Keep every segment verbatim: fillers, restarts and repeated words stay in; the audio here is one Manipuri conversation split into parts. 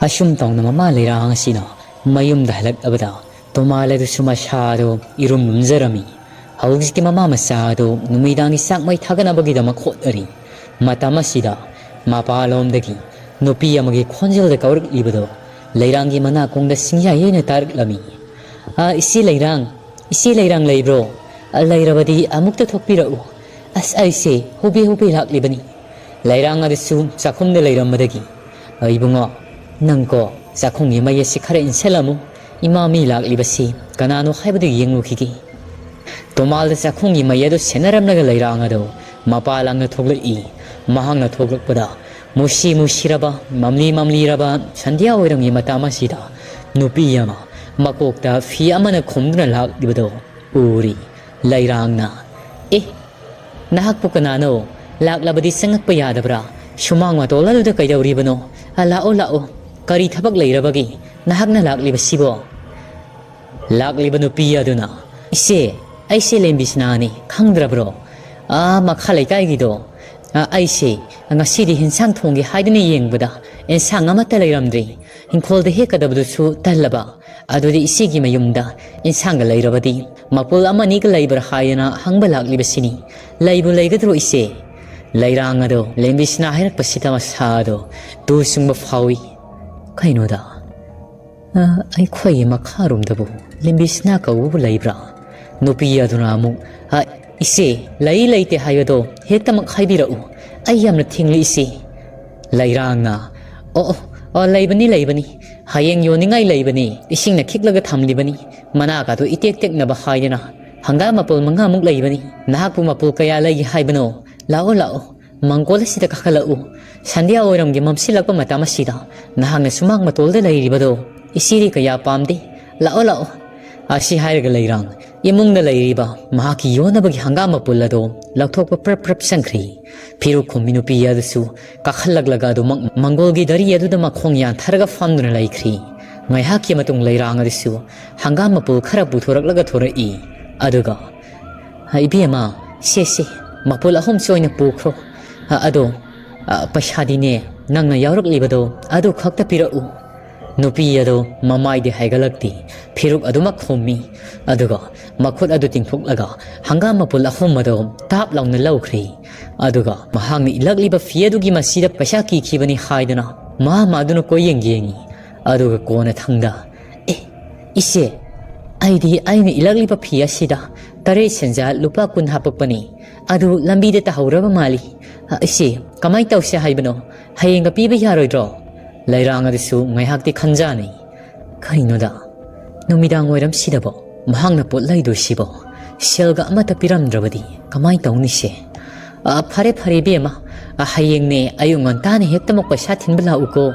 ꯑꯁꯨꯝ ꯇꯧꯅ ꯃꯃꯥ ꯂꯩꯔꯥꯡ ꯑꯁꯤꯅ ꯃꯌꯨꯝꯗ ꯍꯜꯂꯛꯂꯕꯗ ꯇꯣꯃꯥꯜ ꯑꯗꯨꯁꯨ ꯃꯁꯥꯗꯨ ꯏꯔꯨꯝ ꯂꯨꯝꯖꯔꯝꯃꯤ꯫ ꯍꯧꯖꯤꯛꯇꯤ ꯃꯃꯥ ꯃꯆꯥ ꯑꯗꯨ ꯅꯨꯃꯤꯗꯥꯡꯒꯤ ꯆꯥꯛ ꯃꯩ ꯊꯥꯒꯠꯅꯕꯒꯤꯗꯃꯛ ꯍꯣꯠꯅꯔꯤ꯫ ꯃꯇꯝ ꯑꯁꯤꯗ ꯃꯄꯥꯟꯂꯣꯝꯗꯒꯤ ꯅꯨꯄꯤ ꯑꯃꯒꯤ ꯈꯣꯟꯖꯦꯜꯗ ꯀꯧꯔꯛꯂꯤꯕꯗꯨ ꯂꯩꯔꯥꯡꯒꯤ ꯃꯅꯥꯀꯣꯡꯗ ꯁꯤꯡꯌꯥꯏ ꯑꯣꯏꯅ ꯇꯥꯔꯛꯂꯝꯃꯤ꯫ "ꯑ, ꯏꯆꯦ ꯂꯩꯔꯥꯡ, ꯏꯆꯦ ꯂꯩꯔꯥꯡ ꯂꯩꯕ꯭ꯔꯣ? ꯑ, ꯂꯩꯔꯕꯗꯤ ꯑꯃꯨꯛꯇ ꯊꯣꯛꯄꯤꯔꯛꯎ꯫ ꯑꯁ, ꯑꯩꯁꯦ ꯍꯨꯕꯦ ꯍꯨꯕꯦ ꯂꯥꯛꯂꯤꯕꯅꯤ꯫" ꯂꯩꯔꯥꯡ ꯑꯗꯨꯁꯨ ꯆꯥꯛꯈꯨꯝꯗ ꯂꯩꯔꯝꯕꯗꯒꯤ, "ꯑ, ꯏꯕꯨꯡꯉꯣ, ꯅꯪꯀꯣ ꯆꯥꯛꯈꯨꯝꯒꯤ ꯃꯩ ꯑꯁꯤ ꯈꯔ ꯏꯟꯁꯤꯜꯂꯝꯃꯨ꯫ ꯏꯃꯥ ꯃꯤ ꯂꯥꯛꯂꯤꯕꯁꯤ ꯀꯅꯥꯅꯣ ꯍꯥꯏꯕꯗꯨ ꯌꯦꯡꯂꯨꯈꯤꯒꯦ꯫" ꯇꯣꯃꯥꯜꯗ ꯆꯥꯛꯈꯨꯝꯒꯤ ꯃꯩ ꯑꯗꯨ ꯁꯦꯟꯅꯔꯝꯂꯒ ꯂꯩꯔꯥꯡ ꯑꯗꯨ ꯃꯄꯥ ꯂꯥꯡꯅ ꯊꯣꯛꯂꯛꯏ꯫ ꯃꯍꯥꯛꯅ ꯊꯣꯛꯂꯛꯄꯗ ꯃꯨꯁꯤ ꯃꯨꯁꯤꯔꯕ, ꯃꯝꯂꯤ ꯃꯝꯂꯤꯔꯕ ꯁꯟꯙ꯭ꯌꯥ ꯋꯥꯏꯔꯝꯒꯤ ꯃꯇꯝ ꯑꯁꯤꯗ ꯅꯨꯄꯤ ꯑꯃ ꯃꯀꯣꯛꯇ ꯐꯤ ꯑꯃꯅ ꯈꯨꯝꯗꯨꯅ ꯂꯥꯛꯂꯤꯕꯗꯨ ꯎꯔꯤ꯫ ꯂꯩꯔꯥꯡꯅ, "ꯑꯦ, ꯅꯍꯥꯛꯄꯨ ꯀꯅꯥꯅꯣ? ꯂꯥꯛꯂꯕꯗꯤ ꯆꯪꯉꯛꯄ ꯌꯥꯗꯕ꯭ꯔꯥ? ꯁꯨꯃꯥꯡ ꯃꯇꯣꯜ ꯑꯗꯨꯗ ꯀꯩꯗꯧꯔꯤꯕꯅꯣ? ꯑ, ꯂꯥꯛꯑꯣ, ꯂꯥꯛꯑꯣ꯫ ꯀꯔꯤ ꯊꯕꯛ ꯂꯩꯔꯕꯒꯦ ꯅꯍꯥꯛꯅ ꯂꯥꯛꯂꯤꯕꯁꯤꯕꯣ?" ꯂꯥꯛꯂꯤꯕ ꯅꯨꯄꯤ ꯑꯗꯨꯅ, "ꯏꯆꯦ, ꯑꯩꯁꯦ ꯂꯦꯝꯕꯤꯁꯅꯥꯅꯤ, ꯈꯪꯗ꯭ꯔꯕ꯭ꯔꯣ? ꯑꯥ ꯃꯈꯥ ꯂꯩꯀꯥꯏꯒꯤꯗꯣ꯫ ꯑ, ꯑꯩꯁꯦ ꯉꯁꯤꯗꯤ ꯍꯤꯟꯁꯥꯡ ꯊꯣꯡꯒꯦ ꯍꯥꯏꯗꯨꯅ ꯌꯦꯡꯕꯗ ꯏꯟꯁꯥꯡ ꯑꯃꯠꯇ ꯂꯩꯔꯝꯗ꯭ꯔꯦ꯫ ꯏꯪꯈꯣꯜꯗ ꯍꯦꯛꯀꯗꯕꯗꯨꯁꯨ ꯇꯜꯂꯕ꯫ ꯑꯗꯨꯗꯤ ꯏꯆꯦꯒꯤ ꯃꯌꯨꯝꯗ ꯏꯟꯁꯥꯡꯒ ꯂꯩꯔꯕꯗꯤ ꯃꯄꯨꯜ ꯑꯃꯅꯤꯒ ꯂꯩꯕ꯭ꯔꯥ ꯍꯥꯏꯗꯅ ꯍꯪꯕ ꯂꯥꯛꯂꯤꯕꯁꯤꯅꯤ꯫ ꯂꯩꯕꯨ ꯂꯩꯒꯗ꯭ꯔꯣ ꯏꯆꯦ?" ꯂꯩꯔꯥꯡ ꯑꯗꯣ ꯂꯦꯝꯕꯤꯁꯅꯥ ꯍꯥꯏꯔꯛꯄꯁꯤꯗ ꯃꯁꯥꯗꯣ ꯇꯨ ꯆꯨꯡꯕ ꯐꯥꯎꯏ꯫ "ꯀꯩꯅꯣꯗ, ꯑ, ꯑꯩꯈꯣꯏꯒꯤ ꯃꯈꯥꯔꯣꯝꯗꯕꯨ ꯂꯦꯝꯕꯤꯁꯅꯥ ꯀꯧꯕꯕꯨ ꯂꯩꯕ꯭ꯔꯥ?" ꯅꯨꯄꯤ ꯑꯗꯨꯅ ꯑꯃꯨꯛ, "ꯑ, ꯏꯆꯦ, ꯂꯩ ꯂꯩꯇꯦ ꯍꯥꯏꯕꯗꯣ ꯍꯦꯛꯇꯃꯛ ꯍꯥꯏꯕꯤꯔꯛꯎ꯫ ꯑꯩ ꯌꯥꯝꯅ ꯊꯤꯡꯂꯤ ꯏꯆꯦ꯫" ꯂꯩꯔꯥꯡꯅ, "ꯑꯣ, ꯑꯣ, ꯑꯣ, ꯂꯩꯕꯅꯤ, ꯂꯩꯕꯅꯤ꯫ ꯍꯌꯦꯡ ꯌꯣꯟꯅꯤꯡꯉꯥꯏ ꯂꯩꯕꯅꯤ꯫ ꯏꯁꯤꯡꯅ ꯈꯤꯛꯂꯒ ꯊꯝꯂꯤꯕꯅꯤ꯫ ꯃꯅꯥꯒꯗꯨ ꯏꯇꯦꯛ ꯇꯦꯛꯅꯕ ꯍꯥꯏꯗꯅ ꯍꯪꯒꯥꯝ ꯃꯄꯨꯜ ꯃꯉꯥꯃꯨꯛ ꯂꯩꯕꯅꯤ꯫ ꯅꯍꯥꯛꯄꯨ ꯃꯄꯨꯜ ꯀꯌꯥ ꯂꯩꯒꯦ ꯍꯥꯏꯕꯅꯣ? ꯂꯥꯛꯑꯣ, ꯂꯥꯛꯑꯣ꯫ ꯃꯪꯒꯣꯜ ꯑꯁꯤꯗ ꯀꯥꯈꯠꯂꯛꯎ꯫ ꯁꯟꯙ꯭ꯌꯥ ꯋꯥꯏꯔꯝꯒꯤ ꯃꯝꯁꯤꯜꯂꯛꯄ ꯃꯇꯝ ꯑꯁꯤꯗ ꯅꯍꯥꯛꯅ ꯁꯨꯃꯥꯡ ꯃꯇꯣꯜꯗ ꯂꯩꯔꯤꯕꯗꯣ ꯏꯆꯦꯗꯤ ꯀꯌꯥ ꯄꯥꯝꯗꯦ꯫ ꯂꯥꯛꯑꯣ, ꯂꯥꯛꯑꯣ꯫" ꯑꯁꯤ ꯍꯥꯏꯔꯒ ꯂꯩꯔꯥꯡ ꯏꯃꯨꯡꯗ ꯂꯩꯔꯤꯕ ꯃꯍꯥꯛꯀꯤ ꯌꯣꯟꯅꯕꯒꯤ ꯍꯪꯒꯥꯝ ꯃꯄꯨꯜ ꯑꯗꯨ ꯂꯧꯊꯣꯛꯄ ꯄ꯭ꯔꯞ ꯄ꯭ꯔꯞ ꯆꯪꯈ꯭ꯔꯤ꯫ ꯐꯤꯔꯨꯛ ꯈꯨꯝꯕꯤ ꯅꯨꯄꯤ ꯑꯗꯨꯁꯨ ꯀꯥꯈꯠꯂꯛꯂꯒ ꯑꯗꯨꯃꯛ ꯃꯪꯒꯣꯜꯒꯤ ꯗꯔꯤ ꯑꯗꯨꯗ ꯃꯈꯣꯡ ꯌꯥꯟꯊꯔꯒ ꯐꯝꯗꯨꯅ ꯂꯩꯈ꯭ꯔꯤ꯫ ꯉꯥꯏꯍꯥꯛꯀꯤ ꯃꯇꯨꯡ ꯂꯩꯔꯥꯡ ꯑꯗꯨꯁꯨ ꯍꯪꯒꯥꯝ ꯃꯄꯨꯜ ꯈꯔ ꯄꯨꯊꯣꯔꯛꯂꯒ ꯊꯣꯔꯛꯏ꯫ ꯑꯗꯨꯒ, "ꯏꯕꯦꯝꯃ, ꯁꯦ, ꯁꯦ, ꯃꯄꯨꯜ ꯑꯍꯨꯝꯁꯤ ꯑꯣꯏꯅ ꯄꯨꯈ꯭ꯔꯣ꯫ ꯑ, ꯑꯗꯣ, ꯑ, ꯄꯩꯁꯥꯗꯤꯅꯦ, ꯅꯪꯅ ꯌꯥꯎꯔꯛꯂꯤꯕꯗꯣ ꯑꯗꯨ ꯈꯛꯇ ꯄꯤꯔꯛꯎ꯫ ꯅꯨꯄꯤ ꯑꯗꯨ ꯃꯃꯥꯏꯗꯤ ꯍꯥꯏꯒꯠꯂꯛꯇꯦ, ꯐꯤꯔꯨꯛ ꯑꯗꯨꯃꯛ ꯈꯨꯝꯃꯤ꯫ ꯑꯗꯨꯒ ꯃꯈꯨꯠ ꯑꯗꯨ ꯇꯤꯡꯊꯣꯛꯂꯒ ꯍꯪꯒꯥꯝ ꯃꯄꯨꯜ ꯑꯍꯨꯝ ꯑꯗꯨ ꯇꯥꯞ ꯂꯥꯎꯅ ꯂꯧꯈ꯭ꯔꯦ꯫ ꯑꯗꯨꯒ ꯃꯍꯥꯛꯅ ꯏꯜꯂꯛꯂꯤꯕ ꯐꯤ ꯑꯗꯨꯒꯤ ꯃꯁꯤꯗ ꯄꯩꯁꯥ ꯀꯤꯈꯤꯕꯅꯤ ꯍꯥꯏꯗꯨꯅ ꯃꯥ ꯃꯥꯗꯨꯅ ꯀꯣꯏꯌꯦꯡ ꯌꯦꯡꯉꯤ꯫ ꯑꯗꯨꯒ ꯀꯣꯟꯅ ꯊꯪꯗ, "ꯑꯦ, ꯏꯆꯦ, ꯑꯩꯗꯤ ꯑꯩꯅ ꯏꯜꯂꯛꯂꯤꯕ ꯐꯤ ꯑꯁꯤꯗ ꯇꯔꯦꯠ ꯁꯦꯟꯖꯥ ꯂꯨꯄꯥ ꯀꯨꯟ ꯍꯥꯞꯄꯛꯄꯅꯤ꯫ ꯑꯗꯨ ꯂꯝꯕꯤꯗ ꯇꯥꯍꯧꯔꯕ ꯃꯥꯜꯂꯤ꯫ ꯑ, ꯏꯆꯦ, ꯀꯃꯥꯏ ꯇꯧꯁꯦ ꯍꯥꯏꯕꯅꯣ? ꯍꯌꯦꯡꯒ ꯄꯤꯕ ꯌꯥꯔꯣꯏꯗ꯭ꯔꯣ?" ꯂꯩꯔꯥꯡ ꯑꯗꯨꯁꯨ ꯉꯥꯏꯍꯥꯛꯇꯤ ꯈꯟꯖꯥꯅꯩ꯫ "ꯀꯔꯤꯅꯣꯗ, ꯅꯨꯃꯤꯗꯥꯡ ꯋꯥꯏꯔꯝꯁꯤꯗꯕꯣ ꯃꯍꯥꯛꯅ ꯄꯣꯠ ꯂꯩꯗꯣꯏꯁꯤꯕꯣ? ꯁꯦꯜꯒ ꯑꯃꯠꯇ ꯄꯤꯔꯝꯗ꯭ꯔꯕꯗꯤ ꯀꯃꯥꯏ ꯇꯧꯅꯤꯁꯦ? ꯑ, ꯐꯔꯦ, ꯐꯔꯦ, ꯏꯕꯦꯝꯃ꯫ ꯑ, ꯍꯌꯦꯡꯅꯦ ꯑꯌꯨꯛ ꯉꯟꯇꯥꯅ ꯍꯦꯛꯇꯃꯛ ꯄꯩꯁꯥ ꯊꯤꯟꯕ ꯂꯥꯛꯎꯀꯣ꯫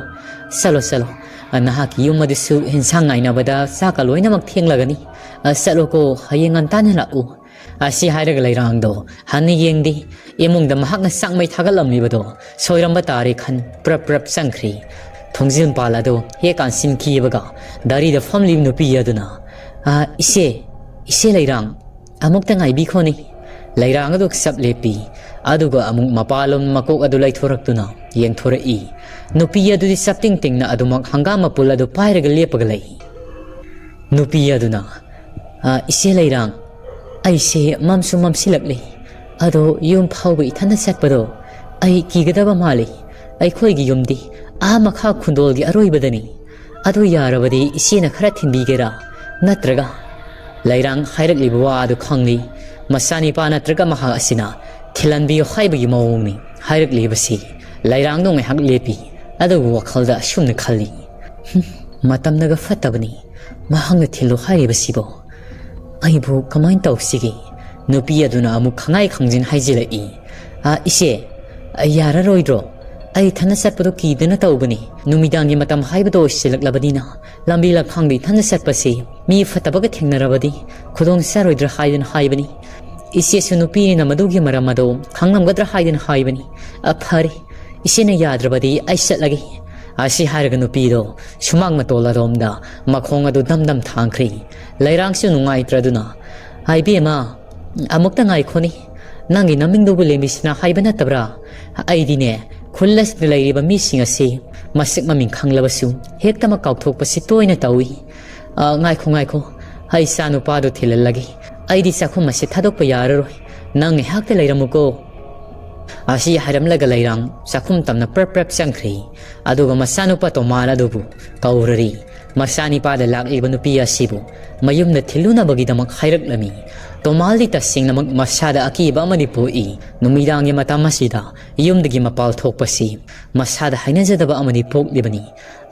ꯆꯠꯂꯣ, ꯆꯠꯂꯣ꯫ ꯑ, ꯅꯍꯥꯛꯀꯤ ꯌꯨꯝ ꯑꯗꯨꯁꯨ ꯍꯦꯟꯁꯥꯡ ꯉꯥꯏꯅꯕꯗ ꯆꯥꯛꯀ ꯂꯣꯏꯅꯃꯛ ꯊꯦꯡꯂꯒꯅꯤ꯫ ꯑ, ꯆꯠꯂꯣꯀꯣ, ꯍꯌꯦꯡ ꯉꯟꯇꯥꯅ ꯂꯥꯛꯎ꯫" ꯑꯁꯤ ꯍꯥꯏꯔꯒ ꯂꯩꯔꯥꯡꯗꯣ ꯍꯟꯅ ꯌꯦꯡꯗꯦ꯫ ꯏꯃꯨꯡꯗ ꯃꯍꯥꯛꯅ ꯆꯥꯛꯃꯩ ꯊꯥꯒꯠꯂꯝꯂꯤꯕꯗꯣ ꯁꯣꯏꯔꯝꯕ ꯇꯥꯔꯦ ꯈꯟ ꯄ꯭ꯔꯞ ꯄ꯭ꯔꯞ ꯆꯪꯈ꯭ꯔꯤ꯫ ꯊꯣꯡꯖꯤꯜ ꯃꯄꯥꯜ ꯑꯗꯨ ꯍꯦꯛ ꯀꯥꯟꯁꯤꯟꯈꯤꯕꯒ ꯗꯥꯔꯤꯗ ꯐꯝꯂꯤꯕ ꯅꯨꯄꯤ ꯑꯗꯨꯅ, "ꯑ, ꯏꯆꯦ, ꯏꯆꯦ ꯂꯩꯔꯥꯡ, ꯑꯃꯨꯛꯇ ꯉꯥꯏꯕꯤꯈꯣꯅꯦ꯫" ꯂꯩꯔꯥꯡ ꯑꯗꯨ ꯆꯞ ꯂꯦꯞꯄꯤ꯫ ꯑꯗꯨꯒ ꯑꯃꯨꯛ ꯃꯄꯥꯂꯣꯝ ꯃꯀꯣꯛ ꯑꯗꯨ ꯂꯩꯊꯣꯔꯛꯇꯨꯅ ꯌꯦꯡꯊꯣꯔꯛꯏ꯫ ꯅꯨꯄꯤ ꯑꯗꯨꯗꯤ ꯆꯞ ꯇꯤꯡ ꯇꯤꯡꯅ ꯑꯗꯨꯃꯛ ꯍꯪꯒꯥꯝ ꯃꯄꯨꯜ ꯑꯗꯨ ꯄꯥꯏꯔꯒ ꯂꯦꯞꯄꯒ ꯂꯩ꯫ ꯅꯨꯄꯤ ꯑꯗꯨꯅ, "ꯑ, ꯏꯆꯦ ꯂꯩꯔꯥꯡ, ꯑꯩꯁꯦ ꯃꯝꯁꯨ ꯃꯝꯁꯤꯜꯂꯛꯂꯦ꯫ ꯑꯗꯣ ꯌꯨꯝ ꯐꯥꯎꯕ ꯏꯊꯟꯗ ꯆꯠꯄꯗꯣ ꯑꯩ ꯀꯤꯒꯗꯕ ꯃꯥꯜꯂꯤ꯫ ꯑꯩꯈꯣꯏꯒꯤ ꯌꯨꯝꯗꯤ ꯑꯥ ꯃꯈꯥ ꯈꯨꯟꯗꯣꯜꯒꯤ ꯑꯔꯣꯏꯕꯗꯅꯤ꯫ ꯑꯗꯨ ꯌꯥꯔꯕꯗꯤ ꯏꯆꯦꯅ ꯈꯔ ꯊꯤꯟꯕꯤꯒꯦꯔꯥ? ꯅꯠꯇ꯭ꯔꯒ?" ꯂꯩꯔꯥꯡ ꯍꯥꯏꯔꯛꯂꯤꯕ ꯋꯥ ꯑꯗꯨ ꯈꯪꯂꯤ꯫ ꯃꯆꯥꯅꯤꯄꯥ ꯅꯠꯇ꯭ꯔꯒ ꯃꯍꯥꯛ ꯑꯁꯤꯅ ꯊꯤꯜꯍꯟꯕꯤꯌꯨ ꯍꯥꯏꯕꯒꯤ ꯃꯑꯣꯡꯅꯤ ꯍꯥꯏꯔꯛꯂꯤꯕꯁꯤ꯫ ꯂꯩꯔꯥꯡꯗꯣ ꯉꯥꯏꯍꯥꯛ ꯂꯦꯞꯄꯤ꯫ ꯑꯗꯨꯕꯨ ꯋꯥꯈꯜꯗ ꯑꯁꯨꯝꯅ ꯈꯜꯂꯤ, "ꯍꯨꯝ, ꯃꯇꯝꯅꯒ ꯐꯠꯇꯕꯅꯤ꯫ ꯃꯍꯥꯛꯅ ꯊꯤꯜꯂꯨ ꯍꯥꯏꯔꯤꯕꯁꯤꯕꯣ? ꯑꯩꯕꯨ ꯀꯃꯥꯏꯅ ꯇꯧꯁꯤꯒꯦ?" ꯅꯨꯄꯤ ꯑꯗꯨꯅ ꯑꯃꯨꯛ ꯈꯪꯉꯥꯏ ꯈꯪꯖꯤꯟ ꯍꯥꯏꯖꯤꯜꯂꯛꯏ꯫ "ꯑ, ꯏꯆꯦ, ꯑ, ꯌꯥꯔꯔꯣꯏꯗ꯭ꯔꯣ? ꯑꯩ ꯏꯊꯟꯗ ꯆꯠꯄꯗꯣ ꯀꯤꯗꯅ ꯇꯧꯕꯅꯤ꯫ ꯅꯨꯃꯤꯗꯥꯡꯒꯤ ꯃꯇꯝ ꯍꯥꯏꯕꯗꯣ ꯑꯣꯏꯁꯤꯜꯂꯛꯂꯕꯅꯤꯅ ꯂꯝꯕꯤ ꯂꯝꯈꯥꯡꯗ ꯏꯊꯟꯗ ꯆꯠꯄꯁꯤ ꯃꯤ ꯐꯠꯇꯕꯒ ꯊꯦꯡꯅꯔꯕꯗꯤ ꯈꯨꯗꯣꯡ ꯆꯥꯔꯣꯏꯗ꯭ꯔꯥ ꯍꯥꯏꯗꯅ ꯍꯥꯏꯕꯅꯤ꯫ ꯏꯆꯦꯁꯨ ꯅꯨꯄꯤꯅꯤꯅ ꯃꯗꯨꯒꯤ ꯃꯔꯝ ꯑꯗꯣ ꯈꯪꯂꯝꯒꯗ꯭ꯔꯥ ꯍꯥꯏꯗꯅ ꯍꯥꯏꯕꯅꯤ꯫ ꯑ, ꯐꯔꯦ, ꯏꯆꯦꯅ ꯌꯥꯗ꯭ꯔꯕꯗꯤ ꯑꯩ ꯆꯠꯂꯒꯦ꯫" ꯑꯁꯤ ꯍꯥꯏꯔꯒ ꯅꯨꯄꯤꯗꯣ ꯁꯨꯃꯥꯡ ꯃꯇꯣꯜ ꯑꯗꯣꯝꯗ ꯃꯈꯣꯡ ꯑꯗꯨ ꯗꯝ ꯗꯝ ꯊꯥꯡꯈ꯭ꯔꯤ꯫ ꯂꯩꯔꯥꯡꯁꯨ ꯅꯨꯡꯉꯥꯏꯇ꯭ꯔꯗꯨꯅ, "ꯍꯥꯏ ꯏꯕꯦꯝꯃ, ꯑꯃꯨꯛꯇ ꯉꯥꯏꯈꯣꯅꯦ꯫ ꯅꯪꯒꯤ ꯅꯃꯤꯡꯗꯨꯕꯨ ꯂꯦꯝꯕꯤꯁꯅꯥ ꯍꯥꯏꯕ ꯅꯠꯇꯕ꯭ꯔꯥ? ꯑꯩꯗꯤꯅꯦ, ꯈꯨꯜ ꯑꯁꯤꯗ ꯂꯩꯔꯤꯕ ꯃꯤꯁꯤꯡ ꯑꯁꯤ ꯃꯁꯛ ꯃꯃꯤꯡ ꯈꯪꯂꯕꯁꯨ ꯍꯦꯛꯇꯃꯛ ꯀꯥꯎꯊꯣꯛꯄꯁꯤ ꯇꯣꯏꯅ ꯇꯧꯏ꯫ "ꯑ, ꯉꯥꯏꯈꯣ, ꯉꯥꯏꯈꯣ, ꯑꯩ ꯏꯆꯥ ꯅꯨꯄꯥꯗꯨ ꯊꯤꯜꯍꯜꯂꯒꯦ꯫ ꯑꯩꯗꯤ ꯆꯥꯛꯈꯨꯝ ꯑꯁꯤ ꯊꯥꯗꯣꯛꯄ ꯌꯥꯔꯔꯣꯏ꯫ ꯅꯪ ꯉꯥꯏꯍꯥꯛꯇ ꯂꯩꯔꯝꯃꯨꯀꯣ"꯫ ꯑꯁꯤ ꯍꯥꯏꯔꯝꯂꯒ ꯂꯩꯔꯥꯡ ꯆꯥꯛꯈꯨꯝ ꯇꯝꯅ ꯄ꯭ꯔꯞ ꯄ꯭ꯔꯞ ꯆꯪꯈ꯭ꯔꯦ꯫ ꯑꯗꯨꯒ ꯃꯆꯥꯅꯨꯄꯥ ꯇꯣꯃꯥꯜ ꯑꯗꯨꯕꯨ ꯀꯧꯔꯔꯤ꯫ ꯃꯆꯥꯅꯤꯄꯥꯗ ꯂꯥꯛꯂꯤꯕ ꯅꯨꯄꯤ ꯑꯁꯤꯕꯨ ꯃꯌꯨꯝꯗ ꯊꯤꯜꯂꯨꯅꯕꯒꯤꯗꯃꯛ ꯍꯥꯏꯔꯛꯂꯝꯃꯤ꯫ ꯇꯣꯃꯥꯜꯗꯤ ꯇꯁꯦꯡꯅꯃꯛ ꯃꯁꯥꯗ ꯑꯀꯤꯕ ꯑꯃꯗꯤ ꯄꯣꯛꯏ꯫ ꯅꯨꯃꯤꯗꯥꯡꯒꯤ ꯃꯇꯝ ꯑꯁꯤꯗ ꯌꯨꯝꯗꯒꯤ ꯃꯄꯥꯜ ꯊꯣꯛꯄꯁꯤ ꯃꯁꯥꯗ ꯍꯩꯅꯖꯗꯕ ꯑꯃꯗꯤ ꯄꯣꯛꯂꯤꯕꯅꯤ꯫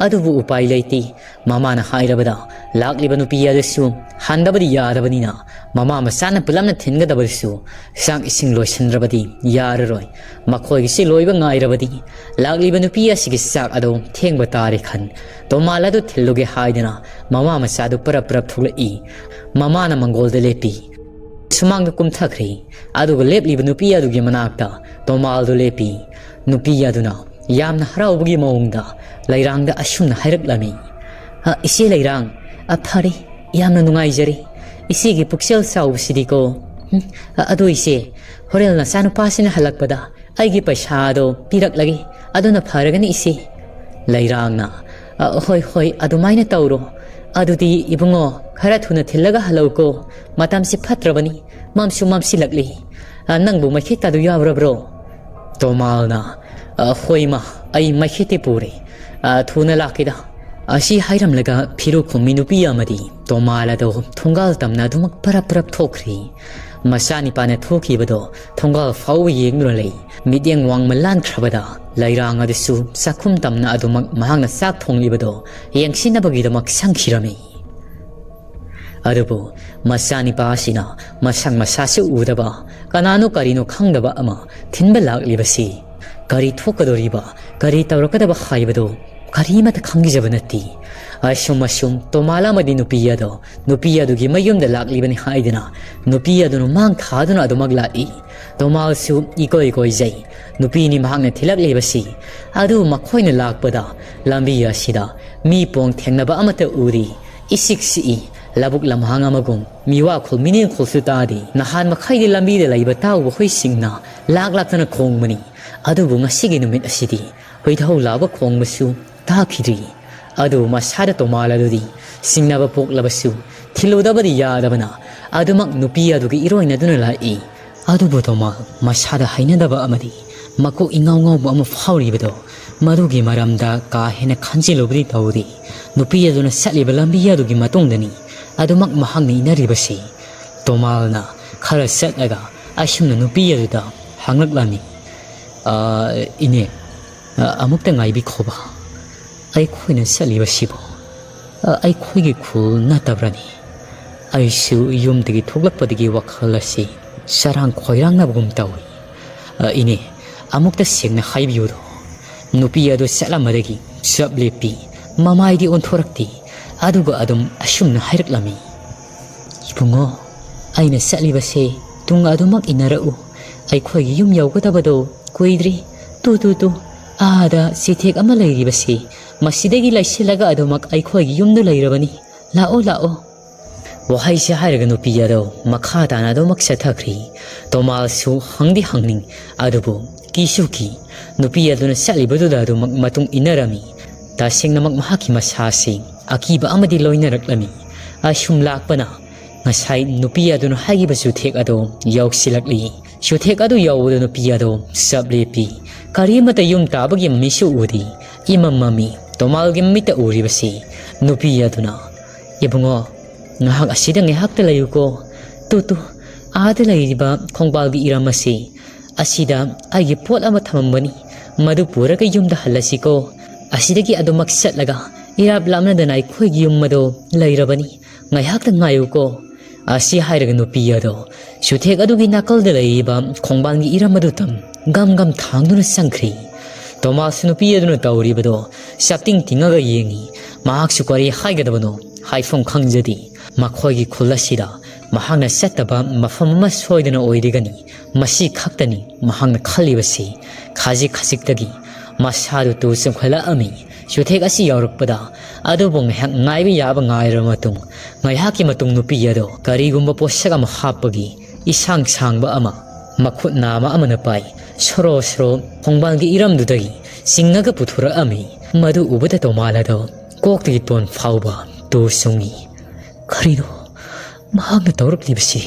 ꯑꯗꯨꯕꯨ ꯎꯄꯥꯏ ꯂꯩꯇꯦ꯫ ꯃꯃꯥꯅ ꯍꯥꯏꯔꯕꯗ ꯂꯥꯛꯂꯤꯕ ꯅꯨꯄꯤ ꯑꯗꯨꯁꯨ ꯍꯟꯗꯕꯗꯤ ꯌꯥꯗꯕꯅꯤꯅ ꯃꯃꯥ ꯃꯆꯥꯅ ꯄꯨꯂꯞꯅ ꯊꯤꯟꯒꯗꯕꯗꯨꯁꯨ ꯆꯥꯛ ꯏꯁꯤꯡ ꯂꯣꯏꯁꯤꯟꯗ꯭ꯔꯕꯗꯤ ꯌꯥꯔꯔꯣꯏ꯫ ꯃꯈꯣꯏꯒꯤꯁꯤ ꯂꯣꯏꯕ ꯉꯥꯏꯔꯕꯗꯤ ꯂꯥꯛꯂꯤꯕ ꯅꯨꯄꯤ ꯑꯁꯤꯒꯤ ꯆꯥꯛ ꯑꯗꯨ ꯊꯦꯡꯕ ꯇꯥꯔꯦ ꯈꯟ ꯇꯣꯃꯥꯜ ꯑꯗꯨ ꯊꯤꯜꯂꯨꯒꯦ ꯍꯥꯏꯗꯨꯅ ꯃꯃꯥ ꯃꯆꯥꯗꯨ ꯄꯔꯞ ꯄꯔꯞ ꯊꯣꯛꯂꯛꯏ꯫ ꯃꯃꯥꯅ ꯃꯪꯒꯣꯜꯗ ꯂꯦꯞꯄꯤ꯫ ꯁꯨꯃꯥꯡꯗ ꯀꯨꯝꯊꯈ꯭ꯔꯦ꯫ ꯑꯗꯨꯒ ꯂꯦꯞꯂꯤꯕ ꯅꯨꯄꯤ ꯑꯗꯨꯒꯤ ꯃꯅꯥꯛꯇ ꯇꯣꯃꯥꯜꯗꯨ ꯂꯦꯞꯄꯤ꯫ ꯅꯨꯄꯤ ꯑꯗꯨꯅ ꯌꯥꯝꯅ ꯍꯔꯥꯎꯕꯒꯤ ꯃꯑꯣꯡꯗ ꯂꯩꯔꯥꯡꯗ ꯑꯁꯨꯝꯅ ꯍꯥꯏꯔꯛꯂꯝꯃꯤ, "ꯑ, ꯏꯆꯦ ꯂꯩꯔꯥꯡ, ꯑ, ꯐꯔꯦ, ꯌꯥꯝꯅ ꯅꯨꯡꯉꯥꯏꯖꯔꯦ꯫ ꯏꯆꯦꯒꯤ ꯄꯨꯛꯆꯦꯜ ꯆꯥꯎꯕꯁꯤꯗꯤꯀꯣ꯫ ꯎꯝ, ꯑ, ꯑꯗꯨ ꯏꯆꯦ, ꯍꯣꯔꯦꯟ ꯅꯆꯥꯅꯨꯄꯥꯁꯤꯅ ꯍꯜꯂꯛꯄꯗ ꯑꯩꯒꯤ ꯄꯩꯁꯥ ꯑꯗꯣ ꯄꯤꯔꯛꯂꯒꯦ꯫ ꯑꯗꯨꯅ ꯐꯔꯒꯅꯤ ꯏꯆꯦ"꯫ ꯂꯩꯔꯥꯡꯅ, "ꯑ, ꯍꯣꯏ, ꯍꯣꯏ, ꯑꯗꯨꯃꯥꯏꯅ ꯇꯧꯔꯣ꯫ ꯑꯗꯨꯗꯤ ꯏꯕꯨꯡꯉꯣ, ꯈꯔ ꯊꯨꯅ ꯊꯤꯜꯂꯒ ꯍꯜꯂꯛꯎꯀꯣ꯫ ꯃꯇꯝꯁꯤ ꯐꯠꯇ꯭ꯔꯕꯅꯤ, ꯃꯝꯁꯨ ꯃꯝꯁꯤꯜꯂꯛꯂꯤ꯫ ꯑ, ꯅꯪꯕꯨ ꯃꯩꯈꯦꯠ ꯀꯥꯗꯨ ꯌꯥꯎꯔꯕ꯭ꯔꯣ?" ꯇꯣꯃꯥꯜꯅ, "ꯑ, ꯍꯣꯏ ꯏꯃꯥ, ꯑꯩ ꯃꯩꯈꯦꯠꯇꯤ ꯄꯨꯔꯦ꯫ ꯑ, ꯊꯨꯅ ꯂꯥꯛꯀꯦꯗ"꯫ ꯑꯁꯤ ꯍꯥꯏꯔꯝꯂꯒ ꯐꯤꯔꯨꯛ ꯈꯨꯝꯃꯤ ꯅꯨꯄꯤ ꯑꯃꯗꯤ ꯇꯣꯃꯥꯜ ꯑꯗꯣ ꯊꯣꯡꯒꯥꯜ ꯇꯝꯅ ꯑꯗꯨꯃꯛ ꯄꯔꯞ ꯄꯔꯞ ꯊꯣꯛꯈ꯭ꯔꯤ꯫ ꯃꯆꯥꯅꯤꯄꯥꯅ ꯊꯣꯛꯈꯤꯕꯗꯣ ꯊꯣꯡꯒꯥꯜ ꯐꯥꯎꯕ ꯌꯦꯡꯗꯨꯅ ꯂꯩ꯫ ꯃꯤꯠꯌꯦꯡ ꯋꯥꯡꯃ ꯂꯥꯟꯈ꯭ꯔꯕꯗ ꯂꯩꯔꯥꯡ ꯑꯗꯨꯁꯨ ꯆꯥꯛꯈꯨꯝ ꯇꯝꯅ ꯑꯗꯨꯃꯛ ꯃꯍꯥꯛꯅ ꯆꯥꯛ ꯊꯣꯡꯂꯤꯕꯗꯣ ꯌꯦꯡꯁꯤꯟꯅꯕꯒꯤꯗꯃꯛ ꯆꯪꯈꯤꯔꯝꯃꯤ꯫ ꯑꯗꯨꯕꯨ ꯃꯆꯥꯅꯤꯄꯥ ꯑꯁꯤꯅ ꯃꯁꯛ ꯃꯁꯥꯁꯨ ꯎꯗꯕ, ꯀꯅꯥꯅꯣ ꯀꯔꯤꯅꯣ ꯈꯪꯗꯕ ꯑꯃ ꯊꯤꯟꯕ ꯂꯥꯛꯂꯤꯕꯁꯤ ꯀꯔꯤ ꯊꯣꯛꯀꯗꯧꯔꯤꯕ, ꯀꯔꯤ ꯇꯧꯔꯛꯀꯗꯕ ꯍꯥꯏꯕꯗꯨ ꯀꯔꯤꯃꯠꯇ ꯈꯪꯈꯤꯖꯕ ꯅꯠꯇꯦ꯫ ꯑꯁꯨꯝ ꯑꯁꯨꯝ ꯇꯣꯃꯥꯜ ꯑꯃꯗꯤ ꯅꯨꯄꯤ ꯑꯗꯣ ꯅꯨꯄꯤ ꯑꯗꯨꯒꯤ ꯃꯌꯨꯝꯗ ꯂꯥꯛꯂꯤꯕꯅꯤ ꯍꯥꯏꯗꯨꯅ ꯅꯨꯄꯤ ꯑꯗꯨꯅ ꯃꯥꯡ ꯊꯥꯗꯨꯅ ꯑꯗꯨꯃꯛ ꯂꯥꯛꯏ꯫ ꯇꯣꯃꯥꯜꯁꯨ ꯏꯀꯣꯏ ꯀꯣꯏꯖꯩ꯫ ꯅꯨꯄꯤꯅꯤ ꯃꯍꯥꯛꯅ ꯊꯤꯜꯂꯛꯂꯤꯕꯁꯤ꯫ ꯑꯗꯨ ꯃꯈꯣꯏꯅ ꯂꯥꯛꯄꯗ ꯂꯝꯕꯤ ꯑꯁꯤꯗ ꯃꯤ ꯄꯣꯡ ꯊꯦꯡꯅꯕ ꯑꯃꯠꯇ ꯎꯗꯦ꯫ ꯏꯁꯤꯛ ꯁꯤꯛꯏ꯫ ꯂꯧꯕꯨꯛ ꯂꯝꯍꯥꯡ ꯑꯃꯒꯨꯝ ꯃꯤꯋꯥꯈꯣꯜ ꯃꯤꯅꯤꯡꯈꯣꯜꯁꯨ ꯇꯥꯗꯦ꯫ ꯅꯍꯥꯟ ꯃꯈꯩꯗꯤ ꯂꯝꯕꯤꯗ ꯂꯩꯕ ꯇꯥꯎꯕ ꯍꯨꯏꯁꯤꯡꯅ ꯂꯥꯛ ꯂꯥꯛꯇꯅ ꯈꯣꯡꯕꯅꯤ꯫ ꯑꯗꯨꯕꯨ ꯉꯁꯤꯒꯤ ꯅꯨꯃꯤꯠ ꯑꯁꯤꯗꯤ ꯍꯨꯏꯊꯧ ꯂꯥꯎꯕ ꯈꯣꯡꯕꯁꯨ ꯇꯥꯈꯤꯗ꯭ꯔꯤ꯫ ꯑꯗꯨꯕꯨ ꯃꯁꯥꯗ ꯇꯣꯃꯥꯜ ꯑꯗꯨꯗꯤ ꯁꯤꯡꯅꯕ ꯄꯣꯛꯂꯕꯁꯨ ꯊꯤꯜꯂꯨꯗꯕꯗꯤ ꯌꯥꯗꯕꯅ ꯑꯗꯨꯃꯛ ꯅꯨꯄꯤ ꯑꯗꯨꯒꯤ ꯏꯔꯣꯏꯅꯗꯨꯅ ꯂꯥꯛꯏ꯫ ꯑꯗꯨꯕꯨ ꯇꯣꯃꯥꯜ ꯃꯁꯥꯗ ꯍꯩꯅꯗꯕ ꯑꯃꯗꯤ ꯃꯀꯣꯛ ꯏꯉꯥꯎ ꯉꯥꯎꯕ ꯑꯃ ꯐꯥꯎꯔꯤꯕꯗꯣ, ꯃꯗꯨꯒꯤ ꯃꯔꯝꯗ ꯀꯥ ꯍꯦꯟꯅ ꯈꯟꯖꯤꯜꯂꯨꯕꯗꯤ ꯇꯧꯗꯦ꯫ ꯅꯨꯄꯤ ꯑꯗꯨꯅ ꯆꯠꯂꯤꯕ ꯂꯝꯕꯤ ꯑꯗꯨꯒꯤ ꯃꯇꯨꯡꯗꯅꯤ ꯑꯗꯨꯃꯛ ꯃꯍꯥꯛꯅ ꯏꯟꯅꯔꯤꯕꯁꯤ꯫ ꯇꯣꯃꯥꯜꯅ ꯈꯔ ꯆꯠꯂꯒ ꯑꯁꯨꯝꯅ ꯅꯨꯄꯤ ꯑꯗꯨꯗ ꯍꯪꯂꯛꯂꯝꯃꯤ, "ꯑ, ꯏꯅꯦ, ꯑ, ꯑꯃꯨꯛꯇ ꯉꯥꯏꯕꯤꯈꯣꯕ꯫ ꯑꯩꯈꯣꯏꯅ ꯆꯠꯂꯤꯕꯁꯤꯕꯨ, ꯑ, ꯑꯩꯈꯣꯏꯒꯤ ꯈꯨꯜ ꯅꯠꯇꯕ꯭ꯔꯅꯤ? ꯑꯩꯁꯨ ꯌꯨꯝꯗꯒꯤ ꯊꯣꯛꯂꯛꯄꯗꯒꯤ ꯋꯥꯈꯜ ꯑꯁꯤ ꯆꯔꯥꯡ ꯈꯣꯏꯔꯥꯡꯅꯕꯒꯨꯝ ꯇꯧꯏ꯫ ꯑ, ꯏꯅꯦ, ꯑꯃꯨꯛꯇ ꯁꯦꯡꯅ ꯍꯥꯏꯕꯤꯌꯨꯗꯣ꯫" ꯅꯨꯄꯤ ꯑꯗꯨ ꯆꯠꯂꯝꯕꯗꯒꯤ ꯆꯞ ꯂꯦꯞꯄꯤ꯫ ꯃꯃꯥꯏꯗꯤ ꯑꯣꯟꯊꯣꯔꯛꯇꯦ꯫ ꯑꯗꯨꯒ ꯑꯗꯨꯝ ꯑꯁꯨꯝꯅ ꯍꯥꯏꯔꯛꯂꯝꯃꯤ, "ꯏꯕꯨꯡꯉꯣ, ꯑꯩꯅ ꯆꯠꯂꯤꯕꯁꯦ ꯇꯨꯡ ꯑꯗꯨꯃꯛ ꯏꯟꯅꯔꯛꯎ꯫ ꯑꯩꯈꯣꯏꯒꯤ ꯌꯨꯝ ꯌꯧꯒꯗꯕꯗꯣ ꯀꯨꯏꯗ꯭ꯔꯤ꯫ ꯇꯨ, ꯇꯨ, ꯇꯨ, ꯑꯥꯗ ꯆꯤꯊꯦꯛ ꯑꯃ ꯂꯩꯔꯤꯕꯁꯤ, ꯃꯁꯤꯗꯒꯤ ꯂꯩꯁꯤꯜꯂꯒ ꯑꯗꯨꯃꯛ ꯑꯩꯈꯣꯏꯒꯤ ꯌꯨꯝꯗ ꯂꯩꯔꯕꯅꯤ꯫ ꯂꯥꯛꯑꯣ, ꯂꯥꯛꯑꯣ꯫" ꯋꯥꯍꯩꯁꯦ ꯍꯥꯏꯔꯒ ꯅꯨꯄꯤ ꯑꯗꯣ ꯃꯈꯥ ꯇꯥꯅ ꯑꯗꯨꯃꯛ ꯆꯠꯊꯈ꯭ꯔꯤ꯫ ꯇꯣꯃꯥꯜꯁꯨ ꯍꯪꯗꯤ ꯍꯪꯅꯤꯡ, ꯑꯗꯨꯕꯨ ꯀꯤꯁꯨ ꯀꯤ꯫ ꯅꯨꯄꯤ ꯑꯗꯨꯅ ꯆꯠꯂꯤꯕꯗꯨꯗ ꯑꯗꯨꯃꯛ ꯃꯇꯨꯡ ꯏꯟꯅꯔꯝꯃꯤ꯫ ꯇꯁꯦꯡꯅꯃꯛ ꯃꯍꯥꯛꯀꯤ ꯃꯁꯥꯁꯤ ꯑꯀꯤꯕ ꯑꯃꯗꯤ ꯂꯣꯏꯅꯔꯛꯂꯝꯃꯤ꯫ ꯑꯁꯨꯝ ꯂꯥꯛꯄꯅ ꯉꯁꯥꯏ ꯅꯨꯄꯤ ꯑꯗꯨꯅ ꯍꯥꯏꯈꯤꯕ ꯆꯨꯊꯦꯛ ꯑꯗꯣ ꯌꯧꯁꯤꯜꯂꯛꯂꯤ꯫ ꯆꯨꯊꯦꯛ ꯑꯗꯨ ꯌꯧꯕꯗ ꯅꯨꯄꯤ ꯑꯗꯣ ꯆꯞ ꯂꯦꯞꯄꯤ꯫ ꯀꯔꯤꯃꯠꯇ ꯌꯨꯝ ꯇꯥꯕꯒꯤ ꯃꯃꯤꯁꯨ ꯎꯗꯦ꯫ ꯏꯃꯝ ꯃꯝꯃꯤ꯫ ꯇꯣꯃꯥꯜꯒꯤ ꯃꯃꯤꯠꯇ ꯎꯔꯤꯕꯁꯤ ꯅꯨꯄꯤ ꯑꯗꯨꯅ, "ꯏꯕꯨꯡꯉꯣ, ꯉꯥꯏꯍꯥꯛ ꯑꯁꯤꯗ ꯉꯥꯏꯍꯥꯛꯇ ꯂꯩꯌꯨꯀꯣ꯫ ꯇꯨ, ꯇꯨ, ꯑꯥꯗ ꯂꯩꯔꯤꯕ ꯈꯣꯡꯕꯥꯜꯒꯤ ꯏꯔꯝ ꯑꯁꯤ, ꯑꯁꯤꯗ ꯑꯩꯒꯤ ꯄꯣꯠ ꯑꯃ ꯊꯝꯃꯝꯕꯅꯤ꯫ ꯃꯗꯨ ꯄꯨꯔꯒ ꯌꯨꯝꯗ ꯍꯜꯂꯁꯤꯀꯣ꯫ ꯑꯁꯤꯗꯒꯤ ꯑꯗꯨꯃꯛ ꯆꯠꯂꯒ ꯏꯔꯥꯞ ꯂꯥꯞꯅꯗꯅ ꯑꯩꯈꯣꯏꯒꯤ ꯌꯨꯝ ꯑꯗꯣ ꯂꯩꯔꯕꯅꯤ꯫ ꯉꯥꯏꯍꯥꯛꯇ ꯉꯥꯏꯌꯨꯀꯣ꯫" ꯑꯁꯤ ꯍꯥꯏꯔꯒ ꯅꯨꯄꯤ ꯑꯗꯣ ꯆꯨꯊꯦꯛ ꯑꯗꯨꯒꯤ ꯅꯥꯀꯜꯗ ꯂꯩꯔꯤꯕ ꯈꯣꯡꯕꯥꯟꯒꯤ ꯏꯔꯝ ꯑꯗꯨ ꯇꯝ ꯒꯝ ꯒꯝ ꯊꯥꯡꯗꯨꯅ ꯆꯪꯈ꯭ꯔꯤ꯫ ꯇꯣꯃꯥꯁꯁꯨ ꯅꯨꯄꯤ ꯑꯗꯨꯅ ꯇꯧꯔꯤꯕꯗꯣ ꯆꯞꯇꯤꯡ ꯇꯤꯡꯉꯒ ꯌꯦꯡꯉꯤ꯫ ꯃꯍꯥꯛꯁꯨ ꯀꯔꯤ ꯍꯥꯏꯒꯗꯕꯅꯣ ꯍꯥꯏꯐꯝ ꯈꯪꯖꯗꯦ꯫ ꯃꯈꯣꯏꯒꯤ ꯈꯨꯜ ꯑꯁꯤꯗ ꯃꯍꯥꯛꯅ ꯆꯠꯇꯕ ꯃꯐꯝ ꯑꯃ ꯁꯣꯏꯗꯅ ꯑꯣꯏꯔꯤꯒꯅꯤ꯫ ꯃꯁꯤ ꯈꯛꯇꯅꯤ ꯃꯍꯥꯛꯅ ꯈꯜꯂꯤꯕꯁꯤ꯫ ꯈꯖꯤꯛ ꯈꯖꯤꯛꯇꯒꯤ ꯃꯁꯥꯗꯨ ꯇꯨ ꯆꯨꯝꯈꯠꯂꯛꯑꯝꯃꯤ꯫ ꯆꯨꯊꯦꯛ ꯑꯁꯤ ꯌꯧꯔꯛꯄꯗ ꯑꯗꯨꯕꯨ ꯉꯥꯏꯍꯥꯛ ꯉꯥꯏꯕ ꯌꯥꯕ ꯉꯥꯏꯔꯕ ꯃꯇꯨꯡ, ꯉꯥꯏꯍꯥꯛꯀꯤ ꯃꯇꯨꯡ ꯅꯨꯄꯤ ꯑꯗꯣ ꯀꯔꯤꯒꯨꯝꯕ ꯄꯣꯠꯁꯛ ꯑꯃ ꯍꯥꯞꯄꯒꯤ ꯏꯁꯥꯡ ꯁꯥꯡꯕ ꯑꯃ, ꯃꯈꯨꯠ ꯅꯥꯝꯃ ꯑꯃꯅ ꯄꯥꯏ, ꯁꯣꯔꯣ ꯁꯣꯔꯣ ꯈꯣꯡꯕꯥꯜꯒꯤ ꯏꯔꯝꯗꯨꯗꯒꯤ ꯆꯤꯡꯉꯒ ꯄꯨꯊꯣꯔꯛꯑꯝꯃꯤ꯫ ꯃꯗꯨ ꯎꯕꯗ ꯇꯣꯃꯥꯜ ꯑꯗꯣ ꯀꯣꯛꯇꯒꯤ ꯇꯣꯟ ꯐꯥꯎꯕ ꯇꯨ ꯆꯨꯡꯉꯤ꯫ "ꯀꯔꯤꯅꯣ ꯃꯍꯥꯛꯅ ꯇꯧꯔꯛꯂꯤꯕꯁꯤ?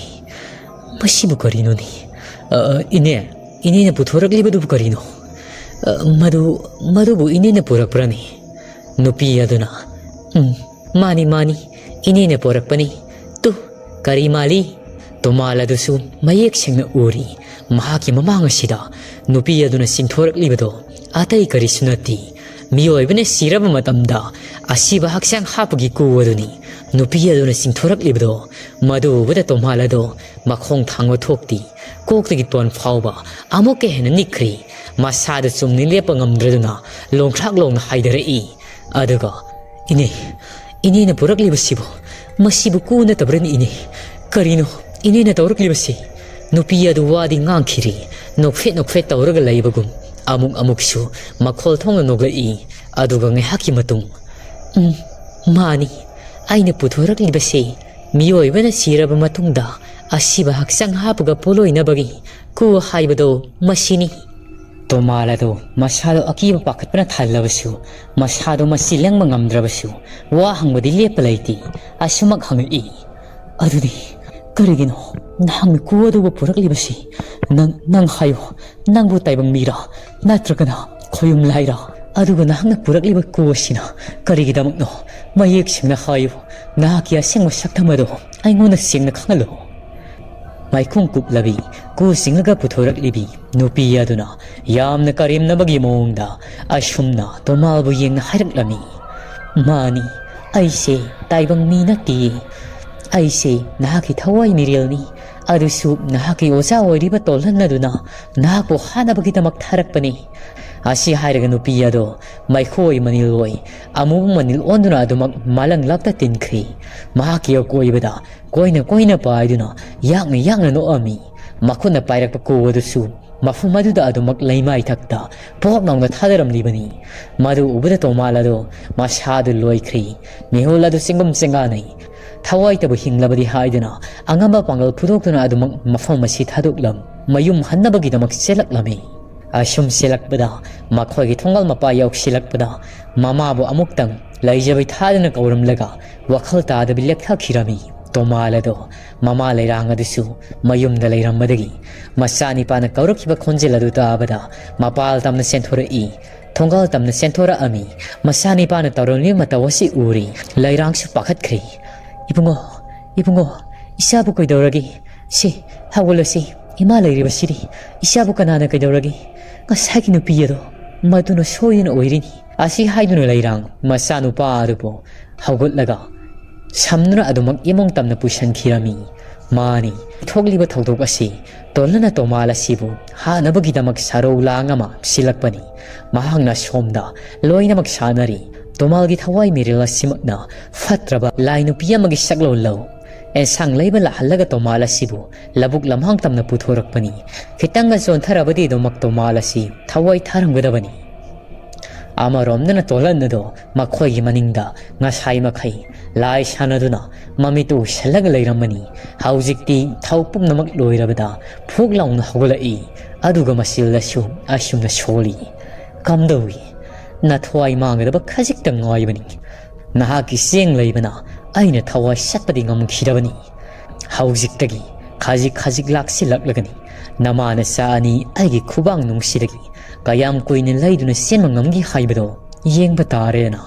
ꯃꯁꯤꯕꯨ ꯀꯔꯤꯅꯣꯅꯦ? ꯑ, ꯏꯅꯦ, ꯏꯅꯦꯅ ꯄꯨꯊꯣꯔꯛꯂꯤꯕꯗꯨꯕꯨ ꯀꯔꯤꯅꯣ? ꯑ, ꯃꯗꯨ, ꯃꯗꯨꯕꯨ ꯏꯅꯦꯅ ꯄꯨꯔꯛꯄ꯭ꯔꯅꯦ?" ꯅꯨꯄꯤ ꯑꯗꯨꯅ, "ꯎꯝ, ꯃꯥꯅꯤ, ꯃꯥꯅꯤ, ꯏꯅꯦꯅ ꯄꯨꯔꯛꯄꯅꯤ꯫ ꯇꯨ, ꯀꯔꯤ ꯃꯥꯜꯂꯤ?" ꯇꯣꯃꯥꯜ ꯑꯗꯨꯁꯨ ꯃꯌꯦꯛ ꯁꯦꯡꯅ ꯎꯔꯤ꯫ ꯃꯍꯥꯛꯀꯤ ꯃꯃꯥꯡ ꯑꯁꯤꯗ ꯅꯨꯄꯤ ꯑꯗꯨꯅ ꯆꯤꯡꯊꯣꯔꯛꯂꯤꯕꯗꯣ ꯑꯇꯩ ꯀꯔꯤꯁꯨ ꯅꯠꯇꯦ, ꯃꯤꯑꯣꯏꯕꯅ ꯁꯤꯔꯕ ꯃꯇꯝꯗ ꯑꯁꯤꯕ ꯍꯛꯆꯥꯡ ꯍꯥꯞꯄꯒꯤ ꯀꯨ ꯑꯗꯨꯅꯤ꯫ ꯅꯨꯄꯤ ꯑꯗꯨꯅ ꯆꯤꯡꯊꯣꯔꯛꯂꯤꯕꯗꯣ, ꯃꯗꯨ ꯎꯕꯗ ꯇꯣꯃꯥꯜ ꯑꯗꯣ ꯃꯈꯣꯡ ꯊꯥꯡꯕ ꯊꯣꯛꯇꯦ꯫ ꯀꯣꯛꯇꯒꯤ ꯇꯣꯟ ꯐꯥꯎꯕ ꯑꯃꯨꯛꯀ ꯍꯦꯟꯅ ꯅꯤꯛꯈ꯭ꯔꯤ꯫ ꯃꯁꯥꯗꯨ ꯆꯨꯝꯅ ꯂꯦꯞꯄ ꯉꯝꯗ꯭ꯔꯗꯨꯅ ꯂꯣꯡꯈ꯭ꯔꯥꯛ ꯂꯣꯡꯅ ꯍꯥꯏꯊꯔꯛꯏ꯫ ꯑꯗꯨꯒ, "ꯏꯅꯦ, ꯏꯅꯦꯅ ꯄꯨꯔꯛꯂꯤꯕꯁꯤꯕꯨ, ꯃꯁꯤꯕꯨ ꯀꯨ ꯅꯠꯇꯕ꯭ꯔꯅꯤ ꯏꯅꯦ? ꯀꯔꯤꯅꯣ ꯏꯅꯦꯅ ꯇꯧꯔꯛꯂꯤꯕꯁꯤ?" ꯅꯨꯄꯤ ꯑꯗꯨ ꯋꯥꯗꯤ ꯉꯥꯡꯈꯤꯔꯤ, ꯅꯣꯛꯐꯦꯠ ꯅꯣꯛꯐꯦꯠ ꯇꯧꯔꯒ ꯂꯩꯕꯒꯨꯝ꯫ ꯑꯃꯨꯛ ꯑꯃꯨꯛꯁꯨ ꯃꯈꯣꯜ ꯊꯣꯛꯅ ꯅꯣꯛꯂꯛꯏ꯫ ꯑꯗꯨꯒ ꯉꯥꯏꯍꯥꯛꯀꯤ ꯃꯇꯨꯡ, "ꯎꯝ, ꯃꯥꯅꯤ, ꯑꯩꯅ ꯄꯨꯊꯣꯔꯛꯂꯤꯕꯁꯤ ꯃꯤꯑꯣꯏꯕꯅ ꯁꯤꯔꯕ ꯃꯇꯨꯡꯗ ꯑꯁꯤꯕ ꯍꯛꯆꯥꯡ ꯍꯥꯞꯄꯒ ꯄꯣꯠꯂꯣꯏꯅꯕꯒꯤ ꯀꯨ ꯍꯥꯏꯕꯗꯣ ꯃꯁꯤꯅꯤ꯫" ꯇꯣꯃꯥꯜ ꯑꯗꯣ ꯃꯁꯥꯗꯣ ꯑꯀꯤꯕ ꯄꯥꯈꯠꯄꯅ ꯊꯜꯂꯕꯁꯨ, ꯃꯁꯥꯗꯣ ꯃꯁꯤ ꯂꯦꯡꯕ ꯉꯝꯗ꯭ꯔꯕꯁꯨ, ꯋꯥ ꯍꯪꯕꯗꯤ ꯂꯦꯞꯄ ꯂꯩꯇꯦ꯫ ꯑꯁꯨꯃꯛ ꯍꯪꯉꯛꯏ, "ꯑꯗꯨꯗꯤ ꯀꯔꯤꯒꯤꯅꯣ ꯅꯍꯥꯛꯅ ꯀꯨ ꯑꯗꯨꯕꯨ ꯄꯨꯔꯛꯂꯤꯕꯁꯤ? ꯅꯪ, ꯅꯪ ꯍꯥꯏꯌꯨ, ꯅꯪꯕꯨ ꯇꯥꯏꯕꯪ ꯃꯤꯔꯥ, ꯅꯠꯇ꯭ꯔꯒꯅ ꯈꯣꯌꯨꯝ ꯂꯥꯏꯔꯥ? ꯑꯗꯨꯒ ꯅꯍꯥꯛꯅ ꯄꯨꯔꯛꯂꯤꯕ ꯀꯨ ꯑꯁꯤꯅ ꯀꯔꯤꯒꯤꯗꯃꯛꯅꯣ? ꯃꯌꯦꯛ ꯁꯦꯡꯅ ꯍꯥꯏꯌꯨ, ꯅꯍꯥꯛꯀꯤ ꯑꯁꯦꯡꯕ ꯁꯛꯇꯝ ꯑꯗꯣ ꯑꯩꯉꯣꯟꯗ ꯁꯦꯡꯅ ꯈꯪꯍꯜꯂꯨ꯫" ꯃꯥꯏꯈꯣꯡ ꯀꯨꯞꯂꯕꯤ, ꯀꯨ ꯆꯤꯡꯉꯒ ꯄꯨꯊꯣꯔꯛꯂꯤꯕꯤ ꯅꯨꯄꯤ ꯑꯗꯨꯅ ꯌꯥꯝꯅ ꯀꯔꯦꯝꯅꯕꯒꯤ ꯃꯑꯣꯡꯗ ꯑꯁꯨꯝꯅ ꯇꯣꯃꯥꯜꯕꯨ ꯌꯦꯡꯅ ꯍꯥꯏꯔꯛꯂꯝꯃꯤ, "ꯃꯥꯅꯤ, ꯑꯩꯁꯦ ꯇꯥꯏꯕꯪ ꯃꯤ ꯅꯠꯇꯦ꯫ ꯑꯩꯁꯦ ꯅꯍꯥꯛꯀꯤ ꯊꯋꯥꯏ ꯃꯤꯔꯦꯜꯅꯤ꯫ ꯑꯗꯨꯁꯨ ꯅꯍꯥꯛꯀꯤ ꯑꯣꯖꯥ ꯑꯣꯏꯔꯤꯕ ꯇꯣꯜꯍꯟ ꯑꯗꯨꯅ ꯅꯍꯥꯛꯄꯨ ꯍꯥꯠꯅꯕꯒꯤꯗꯃꯛ ꯊꯥꯔꯛꯄꯅꯤ꯫" ꯑꯁꯤ ꯍꯥꯏꯔꯒ ꯅꯨꯄꯤ ꯑꯗꯣ ꯃꯩꯈꯣꯏ ꯃꯅꯤꯜ ꯑꯣꯏ ꯑꯃꯨꯕ ꯃꯅꯤꯜ ꯑꯣꯟꯗꯨꯅ ꯑꯗꯨꯃꯛ ꯃꯥꯂꯪ ꯂꯥꯛꯇ ꯇꯤꯟꯈ꯭ꯔꯤ꯫ ꯃꯍꯥꯛꯀꯤ ꯑꯀꯣꯏꯕꯗ ꯀꯣꯏꯅ ꯀꯣꯏꯅ ꯄꯥꯏꯗꯨꯅ ꯌꯥꯡꯅ ꯌꯥꯡꯅ ꯅꯣꯛꯑꯝꯃꯤ꯫ ꯃꯈꯨꯠꯅ ꯄꯥꯏꯔꯛꯄ ꯀꯨ ꯑꯗꯨꯁꯨ ꯃꯐꯝ ꯑꯗꯨꯗ ꯑꯗꯨꯃꯛ ꯂꯩꯃꯥꯏ ꯊꯛꯇ ꯄꯣꯛ ꯂꯥꯎꯅ ꯊꯥꯗꯔꯝꯂꯤꯕꯅꯤ꯫ ꯃꯗꯨ ꯎꯕꯗ ꯇꯣꯃꯥꯜ ꯑꯗꯣ ꯃꯁꯥꯗꯨ ꯂꯣꯏꯈ꯭ꯔꯦ꯫ ꯃꯤꯍꯨꯜ ꯑꯗꯨ ꯆꯤꯡꯒꯨꯝ ꯆꯤꯡꯒꯥꯅꯩ꯫ ꯊꯋꯥꯏꯇꯕꯨ ꯍꯤꯡꯂꯕꯗꯤ ꯍꯥꯏꯗꯨꯅ ꯑꯉꯝꯕ ꯄꯥꯡꯒꯜ ꯐꯨꯗꯣꯛꯇꯨꯅ ꯑꯗꯨꯃꯛ ꯃꯐꯝ ꯑꯁꯤ ꯊꯥꯗꯣꯛꯂꯝ ꯃꯌꯨꯝ ꯍꯟꯅꯕꯒꯤꯗꯃꯛ ꯆꯦꯜꯂꯛꯂꯝꯃꯤ꯫ ꯑꯁꯨꯝ ꯆꯦꯜꯂꯛꯄꯗ ꯃꯈꯣꯏꯒꯤ ꯊꯣꯡꯒꯜ ꯃꯄꯥ ꯌꯧꯁꯤꯜꯂꯛꯄꯗ ꯃꯃꯥꯕꯨ ꯑꯃꯨꯛꯇꯪ ꯂꯩꯖꯕꯩ ꯊꯥꯗꯨꯅ ꯀꯧꯔꯝꯂꯒ ꯋꯥꯈꯜ ꯇꯥꯗꯕꯤ ꯂꯦꯞꯊꯈꯤꯔꯝꯃꯤ꯫ ꯇꯣꯃꯥꯜ ꯑꯗꯣ ꯃꯃꯥ ꯂꯩꯔꯥꯡ ꯑꯗꯨꯁꯨ ꯃꯌꯨꯝꯗ ꯂꯩꯔꯝꯕꯗꯒꯤ ꯃꯆꯥꯅꯤꯄꯥꯅ ꯀꯧꯔꯛꯈꯤꯕ ꯈꯣꯟꯖꯦꯜ ꯑꯗꯨ ꯇꯥꯕꯗ ꯃꯄꯥꯜ ꯇꯝꯅ ꯆꯦꯟꯊꯣꯔꯛꯏ꯫ ꯊꯣꯡꯒꯥꯜ ꯇꯝꯅ ꯆꯦꯟꯊꯣꯔꯛꯑꯝꯃꯤ꯫ ꯃꯆꯥꯅꯤꯄꯥꯅ ꯇꯧꯔꯝꯂꯤꯕ ꯃꯇꯧ ꯑꯁꯤ ꯎꯔꯤ꯫ ꯂꯩꯔꯥꯡꯁꯨ ꯄꯥꯈꯠꯈ꯭ꯔꯦ꯫ "ꯏꯕꯨꯡꯉꯣ, ꯏꯕꯨꯡꯉꯣ, ꯏꯆꯥꯕꯨ ꯀꯩꯗꯧꯔꯒꯦ? ꯁꯤ, ꯍꯧꯒꯠꯂꯁꯤ꯫ ꯏꯃꯥ ꯂꯩꯔꯤꯕꯁꯤꯗꯤ ꯏꯆꯥꯕꯨ ꯀꯅꯥꯅ ꯀꯩꯗꯧꯔꯒꯦ? ꯉꯁꯥꯏꯒꯤ ꯅꯨꯄꯤ ꯑꯗꯣ ꯃꯗꯨꯅ ꯁꯣꯏꯗꯅ ꯑꯣꯏꯔꯤꯅꯤ"꯫ ꯑꯁꯤ ꯍꯥꯏꯗꯨꯅ ꯂꯩꯔꯥꯡ ꯃꯆꯥꯅꯨꯄꯥ ꯑꯗꯨꯕꯨ ꯍꯧꯒꯠꯂꯒ ꯁꯝꯗꯨꯅ ꯑꯗꯨꯃꯛ ꯏꯃꯨꯡ ꯇꯝꯅ ꯄꯨꯁꯤꯟꯈꯤꯔꯝꯃꯤ꯫ ꯃꯥꯅꯤ, ꯊꯣꯛꯂꯤꯕ ꯊꯧꯗꯣꯛ ꯑꯁꯤ ꯇꯣꯜꯍꯟꯅ ꯇꯣꯃꯥꯜ ꯑꯁꯤꯕꯨ ꯍꯥꯠꯅꯕꯒꯤꯗꯃꯛ ꯁꯔꯧ ꯂꯥꯡ ꯑꯃ ꯁꯤꯜꯂꯛꯄꯅꯤ꯫ ꯃꯍꯥꯛꯅ ꯁꯣꯝꯗ ꯂꯣꯏꯅꯃꯛ ꯁꯥꯟꯅꯔꯤ꯫ ꯇꯣꯃꯥꯜꯒꯤ ꯊꯋꯥꯏ ꯃꯤꯔꯦꯜ ꯑꯁꯤꯃꯛꯅ ꯐꯠꯇ꯭ꯔꯕ ꯂꯥꯏ ꯅꯨꯄꯤ ꯑꯃꯒꯤ ꯁꯛꯂꯣꯟ ꯂꯧ꯫ ꯑꯦꯟꯁꯥꯡ ꯂꯩꯕ ꯂꯥꯛꯍꯜꯂꯒ ꯇꯣꯃꯥꯜ ꯑꯁꯤꯕꯨ ꯂꯧꯕꯨꯛ ꯂꯝꯍꯥꯡ ꯇꯝꯅ ꯄꯨꯊꯣꯔꯛꯄꯅꯤ꯫ ꯈꯤꯇꯪꯒ ꯆꯣꯟꯊꯔꯕꯗꯤ ꯑꯗꯨꯃꯛ ꯇꯣꯃꯥꯜ ꯑꯁꯤ ꯊꯋꯥꯏ ꯊꯥꯔꯝꯒꯗꯕꯅꯤ꯫ ꯑꯃꯔꯣꯝꯗꯅ ꯇꯣꯜꯍꯟ ꯑꯗꯣ ꯃꯈꯣꯏꯒꯤ ꯃꯅꯤꯡꯗ ꯉꯁꯥꯏ ꯃꯈꯩ ꯂꯥꯏ ꯁꯥꯟꯅꯗꯨꯅ ꯃꯃꯤꯠꯇꯨ ꯎꯏꯁꯜꯂꯒ ꯂꯩꯔꯝꯕꯅꯤ꯫ ꯍꯧꯖꯤꯛꯇꯤ ꯊꯧ ꯄꯨꯝꯅꯃꯛ ꯂꯣꯏꯔꯕꯗ ꯐꯨꯛ ꯂꯥꯎꯅ ꯍꯧꯒꯠꯂꯛꯏ꯫ ꯑꯗꯨꯒ ꯃꯆꯤꯜꯗꯁꯨ ꯑꯁꯨꯝꯅ ꯁꯣꯜꯂꯤ, "ꯀꯝꯗꯧꯏ? ꯅꯊ꯭ꯋꯥꯏ ꯃꯥꯡꯒꯗꯕ ꯈꯖꯤꯛꯇ ꯉꯥꯏꯕꯅꯤ꯫ ꯅꯍꯥꯛꯀꯤ ꯆꯦꯡ ꯂꯩꯕꯅ ꯑꯩꯅ ꯊꯋꯥꯏ ꯆꯠꯄꯗꯤ ꯉꯝꯈꯤꯗꯕꯅꯤ꯫ ꯍꯧꯖꯤꯛꯇꯒꯤ ꯈꯖꯤꯛ ꯈꯖꯤꯛ ꯂꯥꯛꯁꯤꯜꯂꯛꯂꯒꯅꯤ꯫ ꯅꯃꯥ ꯅꯆꯥ ꯑꯅꯤ ꯑꯩꯒꯤ ꯈꯨꯕꯥꯡ ꯅꯨꯡꯁꯤꯗꯒꯤ ꯀꯌꯥꯝ ꯀꯨꯏꯅ ꯂꯩꯗꯨꯅ ꯆꯦꯟꯕ ꯉꯝꯒꯦ ꯍꯥꯏꯕꯗꯣ ꯌꯦꯡꯕ ꯇꯥꯔꯦꯅ꯫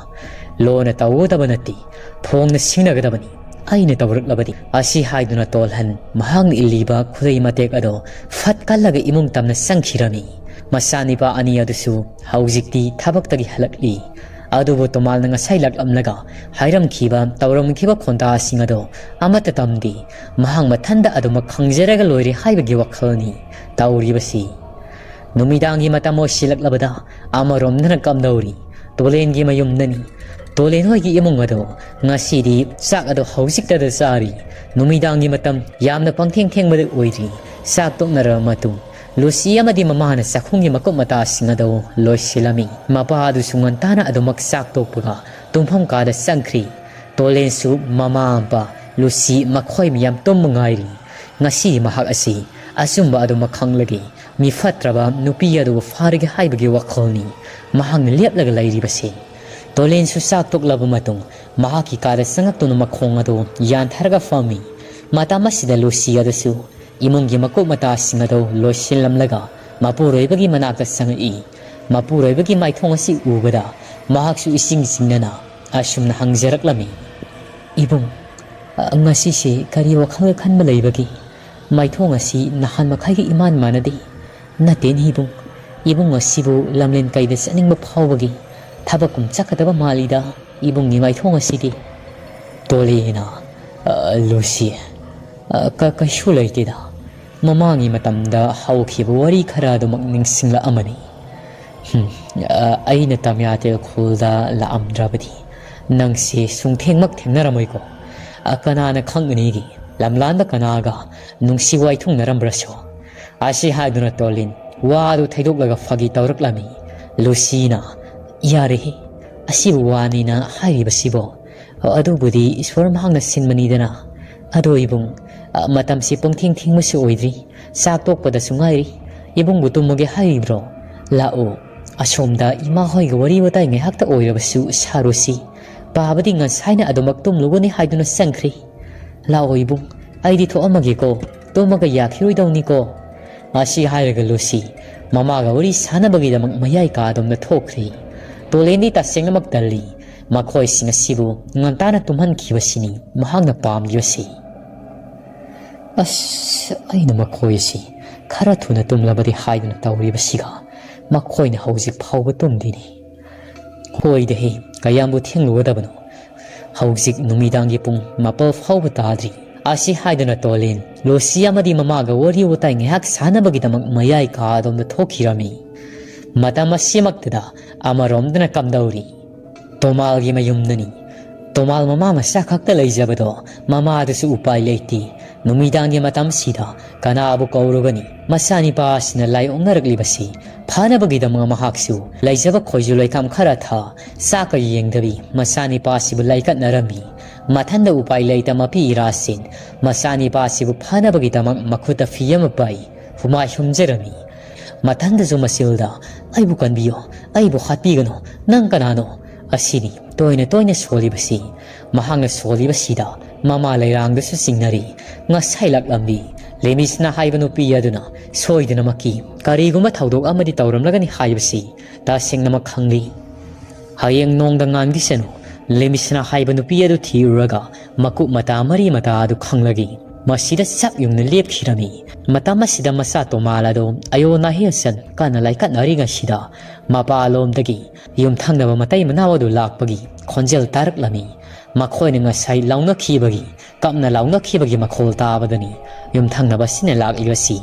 ꯂꯣꯟꯅ ꯇꯧꯒꯗꯕ ꯅꯠꯇꯦ, ꯐꯣꯡꯅ ꯁꯤꯡꯅꯒꯗꯕꯅꯤ꯫ ꯑꯩꯅ ꯇꯧꯔꯛꯂꯕꯗꯤ"꯫ ꯑꯁꯤ ꯍꯥꯏꯗꯨꯅ ꯇꯣꯜꯍꯟ ꯃꯍꯥꯛꯅ ꯏꯜꯂꯤꯕ ꯈꯨꯗꯩ ꯃꯇꯦꯛ ꯑꯗꯣ ꯐꯠ ꯀꯜꯂꯒ ꯏꯃꯨꯡ ꯇꯝꯅ ꯆꯪꯈꯤꯔꯝꯃꯤ꯫ ꯃꯆꯥꯅꯤꯄꯥ ꯑꯅꯤ ꯑꯗꯨꯁꯨ ꯍꯧꯖꯤꯛꯇꯤ ꯊꯕꯛꯇꯒꯤ ꯍꯜꯂꯛꯂꯤ꯫ ꯑꯗꯨꯕꯨ ꯇꯣꯃꯥꯜꯅ ꯉꯁꯥꯏ ꯂꯥꯛꯂꯝꯂꯒ ꯍꯥꯏꯔꯝꯈꯤꯕ, ꯇꯧꯔꯝꯈꯤꯕ ꯈꯣꯟꯗꯥꯁꯤꯡ ꯑꯗꯣ ꯑꯃꯠꯇ ꯇꯝꯗꯦ꯫ ꯃꯍꯥꯛ ꯃꯊꯟꯗ ꯑꯗꯨꯃꯛ ꯈꯪꯖꯔꯒ ꯂꯣꯏꯔꯦ ꯍꯥꯏꯕꯒꯤ ꯋꯥꯈꯜꯅꯤ ꯇꯧꯔꯤꯕꯁꯤ꯫ ꯅꯨꯃꯤꯗꯥꯡꯒꯤ ꯃꯇꯝ ꯑꯣꯏꯁꯤꯜꯂꯛꯂꯕꯗ ꯑꯃꯔꯣꯝꯗꯅ ꯀꯝꯗꯧꯔꯤ? ꯇꯣꯂꯦꯟꯒꯤ ꯃꯌꯨꯝꯗꯅꯤ꯫ ꯇꯣꯂꯦꯟ ꯍꯣꯏꯒꯤ ꯏꯃꯨꯡ ꯑꯗꯣ ꯉꯁꯤꯗꯤ ꯆꯥꯛ ꯑꯗꯣ ꯍꯧꯖꯤꯛꯇꯗ ꯆꯥꯔꯤ꯫ ꯅꯨꯃꯤꯗꯥꯡꯒꯤ ꯃꯇꯝ ꯌꯥꯝꯅ ꯄꯪꯊꯦꯡ ꯊꯦꯡꯕꯗ ꯑꯣꯏꯔꯤ꯫ ꯆꯥꯛ ꯇꯣꯛꯅꯔꯕ ꯃꯇꯨꯡ ꯂꯨꯁꯤ ꯑꯃꯗꯤ ꯃꯃꯥꯅ ꯆꯥꯛꯈꯨꯝꯒꯤ ꯃꯀꯨꯞ ꯃꯇꯥꯁꯤꯡ ꯑꯗꯨ ꯂꯣꯏꯁꯤꯜꯂꯝꯃꯤ꯫ ꯃꯄꯥ ꯑꯗꯨꯁꯨ ꯉꯟꯇꯥꯅ ꯑꯗꯨꯃꯛ ꯆꯥꯛ ꯇꯣꯛꯄꯒ ꯇꯨꯝꯐꯝ ꯀꯥꯗ ꯆꯪꯈ꯭ꯔꯤ꯫ ꯇꯣꯂꯦꯟꯁꯨ ꯃꯃꯥ ꯃꯄꯥ ꯂꯨꯁꯤ ꯃꯈꯣꯏ ꯃꯌꯥꯝ ꯇꯨꯝꯕ ꯉꯥꯏꯔꯤ꯫ ꯉꯁꯤ ꯃꯍꯥꯛ ꯑꯁꯤ ꯑꯆꯨꯝꯕ ꯑꯗꯨꯃꯛ ꯈꯪꯂꯒꯦ, ꯃꯤ ꯐꯠꯇ꯭ꯔꯕ ꯅꯨꯄꯤ ꯑꯗꯨꯕꯨ ꯐꯥꯔꯒꯦ ꯍꯥꯏꯕꯒꯤ ꯋꯥꯈꯜꯅꯤ ꯃꯍꯥꯛꯅ ꯂꯦꯞꯂꯒ ꯂꯩꯔꯤꯕꯁꯤ꯫ ꯇꯣꯂꯦꯟꯁꯨ ꯆꯥꯛ ꯇꯣꯛꯂꯕ ꯃꯇꯨꯡ ꯃꯍꯥꯛꯀꯤ ꯀꯥꯗ ꯆꯪꯂꯛꯇꯨꯅ ꯃꯈꯣꯡ ꯑꯗꯨ ꯌꯥꯟꯊꯔꯒ ꯐꯝꯃꯤ꯫ ꯃꯇꯝ ꯑꯁꯤꯗ ꯂꯨꯁꯤ ꯑꯗꯨꯁꯨ ꯏꯃꯨꯡꯒꯤ ꯃꯀꯨꯞ ꯃꯇꯥꯁꯤꯡ ꯑꯗꯨ ꯂꯣꯏꯁꯤꯜꯂꯝꯂꯒ ꯃꯄꯨꯔꯣꯏꯕꯒꯤ ꯃꯅꯥꯛꯇ ꯆꯪꯂꯛꯏ꯫ ꯃꯄꯨꯔꯣꯏꯕꯒꯤ ꯃꯥꯏꯊꯣꯡ ꯑꯁꯤ ꯎꯕꯗ ꯃꯍꯥꯛꯁꯨ ꯏꯁꯤꯡ ꯆꯤꯡꯅꯅ ꯑꯁꯨꯝꯅ ꯍꯪꯖꯔꯛꯂꯝꯃꯤ, "ꯏꯕꯨꯡ, ꯑ, ꯉꯁꯤꯁꯦ ꯀꯔꯤ ꯋꯥꯈꯜꯒ ꯈꯟꯕ ꯂꯩꯕꯒꯦ? ꯃꯥꯏꯊꯣꯡ ꯑꯁꯤ ꯅꯍꯥꯟ ꯃꯈꯩꯒ ꯏꯃꯥꯟ ꯃꯥꯟꯅꯗꯦ꯫" "ꯅꯠꯇꯦꯅꯦ ꯏꯕꯨꯡ, ꯏꯕꯨꯡ ꯑꯁꯤꯕꯨ ꯂꯝꯂꯦꯟ ꯀꯩꯗ ꯆꯠꯅꯤꯡꯕ ꯐꯥꯎꯕꯒꯤ ꯊꯕꯛ ꯀꯨꯝ ꯆꯠꯀꯗꯕ ꯃꯥꯜꯂꯤꯗ ꯏꯕꯨꯡꯒꯤ ꯃꯥꯏꯊꯣꯡ ꯑꯁꯤꯗꯤ꯫" ꯇꯣꯂꯦꯅ, "ꯑ, ꯂꯨꯁꯤ, ꯑ, ꯀ-, ꯀꯩꯁꯨ ꯂꯩꯇꯦꯗ꯫ ꯃꯃꯥꯡꯒꯤ ꯃꯇꯝꯗ ꯍꯧꯈꯤꯕ ꯋꯥꯔꯤ ꯈꯔ ꯑꯗꯨꯃꯛ ꯅꯤꯡꯁꯤꯡꯂꯛꯑꯃꯅꯤ꯫ ꯍꯨꯝ, ꯑ, ꯑꯩꯅ ꯇꯃꯤꯌꯥꯇꯦꯜ ꯈꯨꯜꯗ ꯂꯥꯛꯑꯝꯗ꯭ꯔꯕꯗꯤ ꯅꯪꯁꯦ ꯁꯨꯡꯊꯦꯡꯃꯛ ꯊꯦꯡꯅꯔꯝꯃꯣꯏꯀꯣ꯫ ꯑ, ꯀꯅꯥꯅ ꯈꯪꯒꯅꯤꯒꯤ ꯂꯝꯂꯥꯟꯗ ꯀꯅꯥꯒ ꯅꯨꯡꯁꯤ ꯋꯥꯏꯊꯨꯡꯅꯔꯝꯕ꯭ꯔꯁꯨ?" ꯑꯁꯤ ꯍꯥꯏꯗꯨꯅ ꯇꯣꯂꯤꯟ ꯋꯥꯗꯨ ꯊꯩꯗꯣꯛꯂꯒ ꯐꯥꯒꯤ ꯇꯧꯔꯛꯂꯝꯃꯤ꯫ ꯂꯨꯁꯤꯅ, "ꯌꯥꯔꯦꯍꯦ, ꯑꯁꯤꯕꯨ ꯋꯥꯅꯤꯅ ꯍꯥꯏꯔꯤꯕꯁꯤꯕꯣ? ꯑꯗꯨꯕꯨꯗꯤ ꯏꯁꯣꯔ ꯃꯍꯥꯛꯅ ꯁꯤꯟꯕꯅꯤꯗꯅ꯫ ꯑꯗꯣ ꯏꯕꯨꯡ, ꯑ, ꯃꯇꯝꯁꯤ ꯄꯨꯡꯊꯦꯡ ꯊꯦꯡꯕꯁꯨ ꯑꯣꯏꯗ꯭ꯔꯤ, ꯆꯥꯛ ꯇꯣꯛꯄꯗꯁꯨ ꯉꯥꯏꯔꯤ꯫ ꯏꯕꯨꯡꯕꯨ ꯇꯨꯝꯃꯒꯦ ꯍꯥꯏꯔꯤꯕ꯭ꯔꯣ? ꯂꯥꯛꯑꯣ, ꯑꯁꯣꯝꯗ ꯏꯃꯥ ꯍꯣꯏꯒ ꯋꯥꯔꯤ ꯋꯥꯇꯥꯏ ꯉꯥꯏꯍꯥꯛꯇ ꯑꯣꯏꯔꯕꯁꯨ ꯁꯥꯔꯨꯁꯤ꯫ ꯄꯥꯕꯗꯤ ꯉꯁꯥꯏꯅ ꯑꯗꯨꯃꯛ ꯇꯨꯝꯂꯨꯒꯅꯤ ꯍꯥꯏꯗꯨꯅ ꯆꯪꯈ꯭ꯔꯤ꯫ ꯂꯥꯛꯑꯣ ꯏꯕꯨꯡ, ꯑꯩꯗꯤ ꯊꯣꯛꯑꯝꯃꯒꯦꯀꯣ, ꯇꯨꯝꯃꯒ ꯌꯥꯈꯤꯔꯣꯏꯗꯧꯅꯤꯀꯣ꯫" ꯑꯁꯤ ꯍꯥꯏꯔꯒ ꯂꯨꯁꯤ ꯃꯃꯥꯒ ꯋꯥꯔꯤ ꯁꯥꯟꯅꯕꯒꯤꯗꯃꯛ ꯃꯌꯥꯏ ꯀꯥꯗꯣꯝꯗ ꯊꯣꯛꯈ꯭ꯔꯤ꯫ ꯇꯣꯂꯦꯟꯗꯤ ꯇꯁꯦꯡꯅꯃꯛ ꯇꯜꯂꯤ꯫ ꯃꯈꯣꯏꯁꯤꯡ ꯑꯁꯤꯕꯨ ꯉꯟꯇꯥꯅ ꯇꯨꯝꯍꯟꯈꯤꯕꯁꯤꯅꯤ ꯃꯍꯥꯛꯅ ꯄꯥꯝꯂꯤꯕꯁꯤ꯫ "ꯑꯁ, ꯑꯩꯅ ꯃꯈꯣꯏ ꯑꯁꯤ ꯈꯔ ꯊꯨꯅ ꯇꯨꯝꯂꯕꯗꯤ ꯍꯥꯏꯗꯨꯅ ꯇꯧꯔꯤꯕꯁꯤꯒ ꯃꯈꯣꯏꯅ ꯍꯧꯖꯤꯛ ꯐꯥꯎꯕ ꯇꯨꯝꯗꯦꯅꯦ꯫ ꯍꯣꯏꯗ ꯍꯦ, ꯀꯌꯥꯝꯕꯨ ꯊꯦꯡꯂꯨꯒꯗꯕꯅꯣ? ꯍꯧꯖꯤꯛ ꯅꯨꯃꯤꯗꯥꯡꯒꯤ ꯄꯨꯡ ꯃꯥꯄꯜ ꯐꯥꯎꯕ ꯇꯥꯗ꯭ꯔꯤ꯫" ꯑꯁꯤ ꯍꯥꯏꯗꯨꯅ ꯇꯣꯂꯤꯟ ꯂꯨꯁꯤ ꯑꯃꯗꯤ ꯃꯃꯥꯒ ꯋꯥꯔꯤ ꯋꯥꯇꯥꯏ ꯉꯥꯏꯍꯥꯛ ꯁꯥꯟꯅꯕꯒꯤꯗꯃꯛ ꯃꯌꯥꯏ ꯀꯥꯗꯣꯝꯗ ꯊꯣꯛꯈꯤꯔꯝꯃꯤ꯫ ꯃꯇꯝ ꯑꯁꯤꯃꯛꯇꯗ ꯑꯃꯔꯣꯝꯗꯅ ꯀꯝꯗꯧꯔꯤ? ꯇꯣꯃꯥꯜꯒꯤ ꯃꯌꯨꯝꯗꯅꯤ꯫ ꯇꯣꯃꯥꯜ ꯃꯃꯥ ꯃꯆꯥ ꯈꯛꯇ ꯂꯩꯖꯕꯗꯣ ꯃꯃꯥꯗꯨꯁꯨ ꯎꯄꯥꯏ ꯂꯩꯇꯦ꯫ ꯅꯨꯃꯤꯗꯥꯡꯒꯤ ꯃꯇꯝꯁꯤꯗ ꯀꯅꯥꯕꯨ ꯀꯧꯔꯨꯒꯅꯤ? ꯃꯆꯥꯅꯤꯄꯥ ꯑꯁꯤꯅ ꯂꯥꯏꯑꯣꯛꯅꯔꯛꯂꯤꯕꯁꯤ ꯐꯅꯕꯒꯤꯗꯃꯛ ꯃꯍꯥꯛꯁꯨ ꯂꯩꯖꯕ ꯈꯣꯏꯖꯨ ꯂꯩꯈꯥꯝ ꯈꯔ ꯊꯥ, ꯆꯥꯛꯀ ꯌꯦꯡꯗꯕꯤ ꯃꯆꯥꯅꯤꯄꯥ ꯑꯁꯤꯕꯨ ꯂꯥꯏꯀꯠꯅꯔꯝꯃꯤ꯫ ꯃꯊꯟꯗ ꯎꯄꯥꯏ ꯂꯩꯇ ꯃꯄꯤ ꯏꯔꯥꯁꯤꯟ ꯃꯆꯥꯅꯤꯄꯥ ꯑꯁꯤꯕꯨ ꯐꯅꯕꯒꯤꯗꯃꯛ ꯃꯈꯨꯠꯇ ꯐꯤ ꯑꯃ ꯄꯥꯏ, ꯍꯨꯃꯥꯏ ꯍꯨꯝꯖꯔꯝꯃꯤ꯫ ꯃꯊꯟꯗꯁꯨ ꯃꯆꯤꯜꯗ, "ꯑꯩꯕꯨ ꯀꯟꯕꯤꯌꯣ, ꯑꯩꯕꯨ ꯍꯥꯠꯄꯤꯒꯅꯨ, ꯅꯪ ꯀꯅꯥꯅꯣ?" ꯑꯁꯤꯅꯤ ꯇꯣꯏꯅ ꯇꯣꯏꯅ ꯁꯣꯜꯂꯤꯕꯁꯤ꯫ ꯃꯍꯥꯛꯅ ꯁꯣꯜꯂꯤꯕꯁꯤꯗ ꯃꯃꯥ ꯂꯩꯔꯥꯡꯗꯁꯨ ꯆꯤꯡꯅꯔꯤ꯫ ꯉꯁꯥꯏ ꯂꯥꯛꯂꯝꯕꯤ ꯂꯦꯃꯤꯁꯅꯥ ꯍꯥꯏꯕ ꯅꯨꯄꯤ ꯑꯗꯨꯅ ꯁꯣꯏꯗꯅꯃꯛꯀꯤ ꯀꯔꯤꯒꯨꯝꯕ ꯊꯧꯗꯣꯛ ꯑꯃꯗꯤ ꯇꯧꯔꯝꯂꯒꯅꯤ ꯍꯥꯏꯕꯁꯤ ꯇꯁꯦꯡꯅꯃꯛ ꯈꯪꯂꯤ꯫ ꯍꯌꯦꯡ ꯅꯣꯡꯗ ꯉꯥꯟꯈꯤꯁꯅꯨ, ꯂꯦꯃꯤꯁꯅꯥ ꯍꯥꯏꯕ ꯅꯨꯄꯤ ꯑꯗꯨ ꯊꯤꯔꯨꯔꯒ ꯃꯀꯨꯞ ꯃꯇꯥ ꯃꯔꯤ ꯃꯇꯥ ꯑꯗꯨ ꯈꯪꯂꯒꯦ꯫ ꯃꯁꯤꯗ ꯆꯞ ꯌꯨꯡꯅ ꯂꯦꯞꯈꯤꯔꯝꯃꯤ꯫ ꯃꯇꯝ ꯑꯁꯤꯗ ꯃꯆꯥ ꯇꯣꯃꯥꯜ ꯑꯗꯨ ꯑꯌꯣ ꯅꯥꯍꯦꯁꯟ ꯀꯟꯅ ꯂꯥꯏꯀꯠꯅꯔꯤꯉꯩꯁꯤꯗ ꯃꯄꯥꯂꯣꯝꯗꯒꯤ ꯌꯨꯝꯊꯪꯅꯕ ꯃꯇꯩ ꯃꯅꯥꯎ ꯑꯗꯨ ꯂꯥꯛꯄꯒꯤ ꯈꯣꯟꯖꯦꯜ ꯇꯥꯔꯛꯂꯝꯃꯤ꯫ ꯃꯈꯣꯏꯅ ꯉꯁꯥꯏ ꯂꯥꯎꯅꯈꯤꯕꯒꯤ, ꯀꯞꯅ ꯂꯥꯎꯅꯈꯤꯕꯒꯤ ꯃꯈꯣꯜ ꯇꯥꯕꯗꯅꯤ ꯌꯨꯝꯊꯪꯅꯕꯁꯤꯅ ꯂꯥꯛꯂꯤꯕꯁꯤ꯫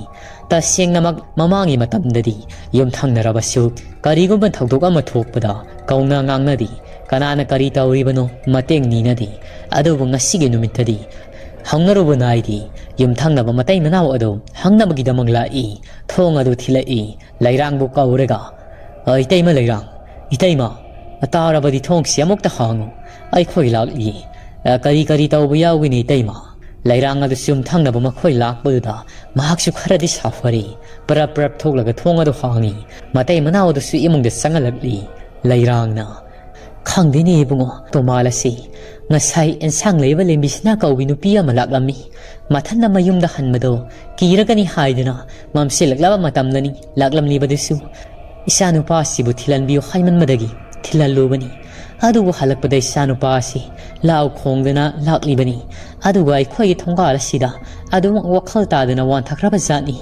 ꯇꯁꯦꯡꯅꯃꯛ ꯃꯃꯥꯡꯒꯤ ꯃꯇꯝꯗꯗꯤ ꯌꯨꯝꯊꯪꯅꯔꯕꯁꯨ ꯀꯔꯤꯒꯨꯝꯕ ꯊꯧꯗꯣꯛ ꯑꯃ ꯊꯣꯛꯄꯗ ꯀꯧꯅ ꯉꯥꯡꯅꯗꯦ, ꯀꯅꯥꯅ ꯀꯔꯤ ꯇꯧꯔꯤꯕꯅꯣ ꯃꯇꯦꯡ ꯅꯤꯅꯗꯦ꯫ ꯑꯗꯨꯕꯨ ꯉꯁꯤꯒꯤ ꯅꯨꯃꯤꯠꯇꯗꯤ ꯍꯧꯅꯔꯨꯕ ꯅꯥꯏꯗꯦ꯫ ꯌꯨꯝꯊꯪꯅꯕ ꯃꯇꯩ ꯃꯅꯥꯎ ꯑꯗꯨ ꯍꯪꯅꯕꯒꯤꯗꯃꯛ ꯂꯥꯛꯏ, ꯊꯣꯡ ꯑꯗꯨ ꯊꯤꯜꯂꯛꯏ꯫ ꯂꯩꯔꯥꯡꯕꯨ ꯀꯧꯔꯒ, "ꯑ, ꯏꯇꯩꯃ ꯂꯩꯔꯥꯡ, ꯏꯇꯩꯃ, ꯇꯥꯔꯕꯗꯤ ꯊꯣꯡꯁꯤ ꯑꯃꯨꯛꯇ ꯍꯥꯡꯉꯨ, ꯑꯩꯈꯣꯏ ꯂꯥꯛꯂꯤ꯫ ꯑ, ꯀꯔꯤ ꯀꯔꯤ ꯇꯧꯕ ꯌꯥꯎꯒꯅꯤ ꯏꯇꯩꯃ?" ꯂꯩꯔꯥꯡ ꯑꯗꯨꯁꯨ ꯌꯨꯝꯊꯪꯅꯕ ꯃꯈꯣꯏ ꯂꯥꯛꯄꯗꯨꯗ ꯃꯍꯥꯛꯁꯨ ꯈꯔꯗꯤ ꯁꯥꯐꯔꯦ꯫ ꯄꯔꯞ ꯄꯔꯞ ꯊꯣꯛꯂꯒ ꯊꯣꯡ ꯑꯗꯨ ꯍꯥꯡꯉꯤ꯫ ꯃꯇꯩ ꯃꯅꯥꯎ ꯑꯗꯨꯁꯨ ꯏꯃꯨꯡꯗ ꯆꯪꯍꯜꯂꯛꯂꯤ꯫ ꯂꯩꯔꯥꯡꯅ, "ꯈꯪꯗꯦꯅꯦ ꯏꯕꯨꯡꯉꯣ, ꯇꯣꯃꯥꯜ ꯑꯁꯤ ꯉꯁꯥꯏ ꯑꯦꯟꯁꯥꯡ ꯂꯩꯕ ꯂꯦꯝꯕꯤꯁꯅꯥ ꯀꯧꯕꯤ ꯅꯨꯄꯤ ꯑꯃ ꯂꯥꯛꯂꯝꯃꯤ꯫ ꯃꯊꯟꯅ ꯃꯌꯨꯝꯗ ꯍꯟꯕꯗꯣ ꯀꯤꯔꯒꯅꯤ ꯍꯥꯏꯗꯨꯅ ꯃꯝꯁꯤꯜꯂꯛꯂꯕ ꯃꯇꯝꯗꯅꯤ ꯂꯥꯛꯂꯝꯂꯤꯕꯗꯨꯁꯨ꯫ ꯏꯆꯥꯅꯨꯄꯥ ꯑꯁꯤꯕꯨ ꯊꯤꯜꯍꯟꯕꯤꯌꯨ ꯍꯥꯏꯃꯟꯕꯗꯒꯤ ꯊꯤꯜꯍꯜꯂꯨꯕꯅꯤ꯫ ꯑꯗꯨꯕꯨ ꯍꯜꯂꯛꯄꯗ ꯏꯆꯥꯅꯨꯄꯥ ꯑꯁꯤ ꯂꯥꯎ ꯈꯣꯡꯗꯅ ꯂꯥꯛꯂꯤꯕꯅꯤ꯫ ꯑꯗꯨꯒ ꯑꯩꯈꯣꯏꯒꯤ ꯊꯣꯡꯒꯥꯜ ꯑꯁꯤꯗ ꯑꯗꯨꯃꯛ ꯋꯥꯈꯜ ꯇꯥꯗꯅ ꯋꯥꯟꯊꯈ꯭ꯔꯕ ꯖꯥꯠꯅꯤ꯫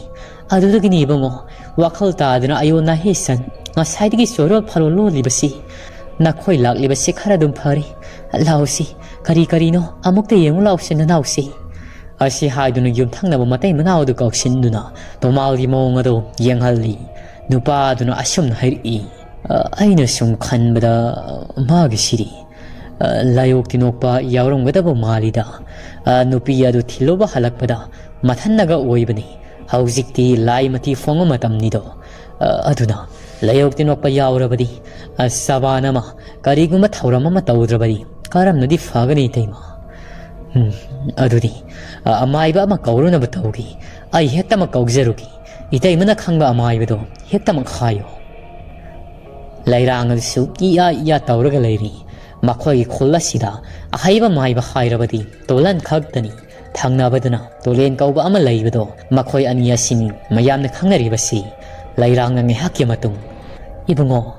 ꯑꯗꯨꯗꯒꯤꯅꯤ ꯏꯕꯨꯡꯉꯣ, ꯋꯥꯈꯜ ꯇꯥꯗꯅ ꯑꯌꯣꯟ ꯅꯥꯍꯦꯁꯟ ꯉꯁꯥꯏꯗꯒꯤ ꯆꯣꯔꯣꯜ ꯐꯥꯔꯣꯜ ꯂꯣꯜꯂꯤꯕꯁꯤ꯫ ꯅꯈꯣꯏ ꯂꯥꯛꯂꯤꯕꯁꯤ ꯈꯔ ꯑꯗꯨꯝ ꯐꯔꯦ꯫ ꯂꯥꯎꯁꯤ, ꯀꯔꯤ ꯀꯔꯤꯅꯣ ꯑꯃꯨꯛꯇ ꯌꯦꯡꯉꯨ ꯂꯥꯎꯁꯤ ꯅꯅꯥꯎꯁꯤ꯫" ꯑꯁꯤ ꯍꯥꯏꯗꯨꯅ ꯌꯨꯝꯊꯪꯅꯕ ꯃꯇꯩ ꯃꯅꯥꯎ ꯑꯗꯨ ꯀꯧꯁꯤꯟꯗꯨꯅ ꯇꯣꯃꯥꯜꯒꯤ ꯃꯑꯣꯡ ꯑꯗꯨ ꯌꯦꯡꯍꯜꯂꯤ꯫ ꯅꯨꯄꯥ ꯑꯗꯨꯅ ꯑꯁꯨꯝꯅ ꯍꯥꯏꯔꯛꯏ, "ꯑ, ꯑꯩꯅ ꯁꯨꯝ ꯈꯟꯕꯗ ꯃꯥꯒꯤꯁꯤꯗꯤ, ꯑ, ꯂꯥꯏꯑꯣꯛ ꯇꯤꯟꯑꯣꯛꯄ ꯌꯥꯎꯔꯝꯒꯗꯕ ꯃꯥꯜꯂꯤꯗ꯫ ꯑ, ꯅꯨꯄꯤ ꯑꯗꯨ ꯊꯤꯜꯂꯨꯕ ꯍꯜꯂꯛꯄꯗ ꯃꯊꯟꯅꯒ ꯑꯣꯏꯕꯅꯤ꯫ ꯍꯧꯖꯤꯛꯇꯤ ꯂꯥꯏ ꯃꯊꯤ ꯐꯣꯡꯕ ꯃꯇꯝꯅꯤꯗꯣ꯫ ꯑ, ꯑꯗꯨꯅ ꯂꯩꯍꯧ ꯇꯤꯟꯋꯥꯛꯄ ꯌꯥꯎꯔꯕꯗꯤ, ꯑ, ꯆꯕꯥꯟ ꯑꯃ, ꯀꯔꯤꯒꯨꯝꯕ ꯊꯧꯔꯝ ꯑꯃ ꯇꯧꯗ꯭ꯔꯕꯗꯤ ꯀꯔꯝꯅꯗꯤ ꯐꯒꯅꯤ, ꯏꯇꯩꯃ? ꯎꯝ, ꯑꯗꯨꯗꯤ, ꯑ, ꯑꯃꯥꯏꯕ ꯑꯃ ꯀꯧꯔꯨꯅꯕ ꯇꯧꯒꯦ꯫ ꯑꯩ ꯍꯦꯛꯇꯃꯛ ꯀꯧꯖꯔꯨꯒꯦ꯫ ꯏꯇꯩꯃꯅ ꯈꯪꯕ ꯑꯃꯥꯏꯕꯗꯣ ꯍꯦꯛꯇꯃꯛ ꯍꯥꯏꯌꯨ꯫ ꯂꯩꯔꯥꯡ ꯑꯗꯨꯁꯨ ꯏꯌꯥ ꯏꯌꯥ ꯇꯧꯔꯒ ꯂꯩꯔꯤ꯫ ꯃꯈꯣꯏꯒꯤ ꯈꯨꯜ ꯑꯁꯤꯗ ꯑꯍꯩꯕ ꯃꯥꯏꯕ ꯍꯥꯏꯔꯕꯗꯤ ꯇꯣꯂꯟ ꯈꯛꯇꯅꯤ꯫ ꯊꯪꯅꯕꯗꯅ ꯇꯣꯂꯦꯟ ꯀꯧꯕ ꯑꯃ ꯂꯩꯕꯗꯣ, ꯃꯈꯣꯏ ꯑꯅꯤ ꯑꯁꯤꯅꯤ ꯃꯌꯥꯝꯅ ꯈꯪꯅꯔꯤꯕꯁꯤ꯫ ꯂꯩꯔꯥꯡꯅ ꯉꯥꯏꯍꯥꯛꯀꯤ ꯃꯇꯨꯡ, "ꯏꯕꯨꯡꯉꯣ,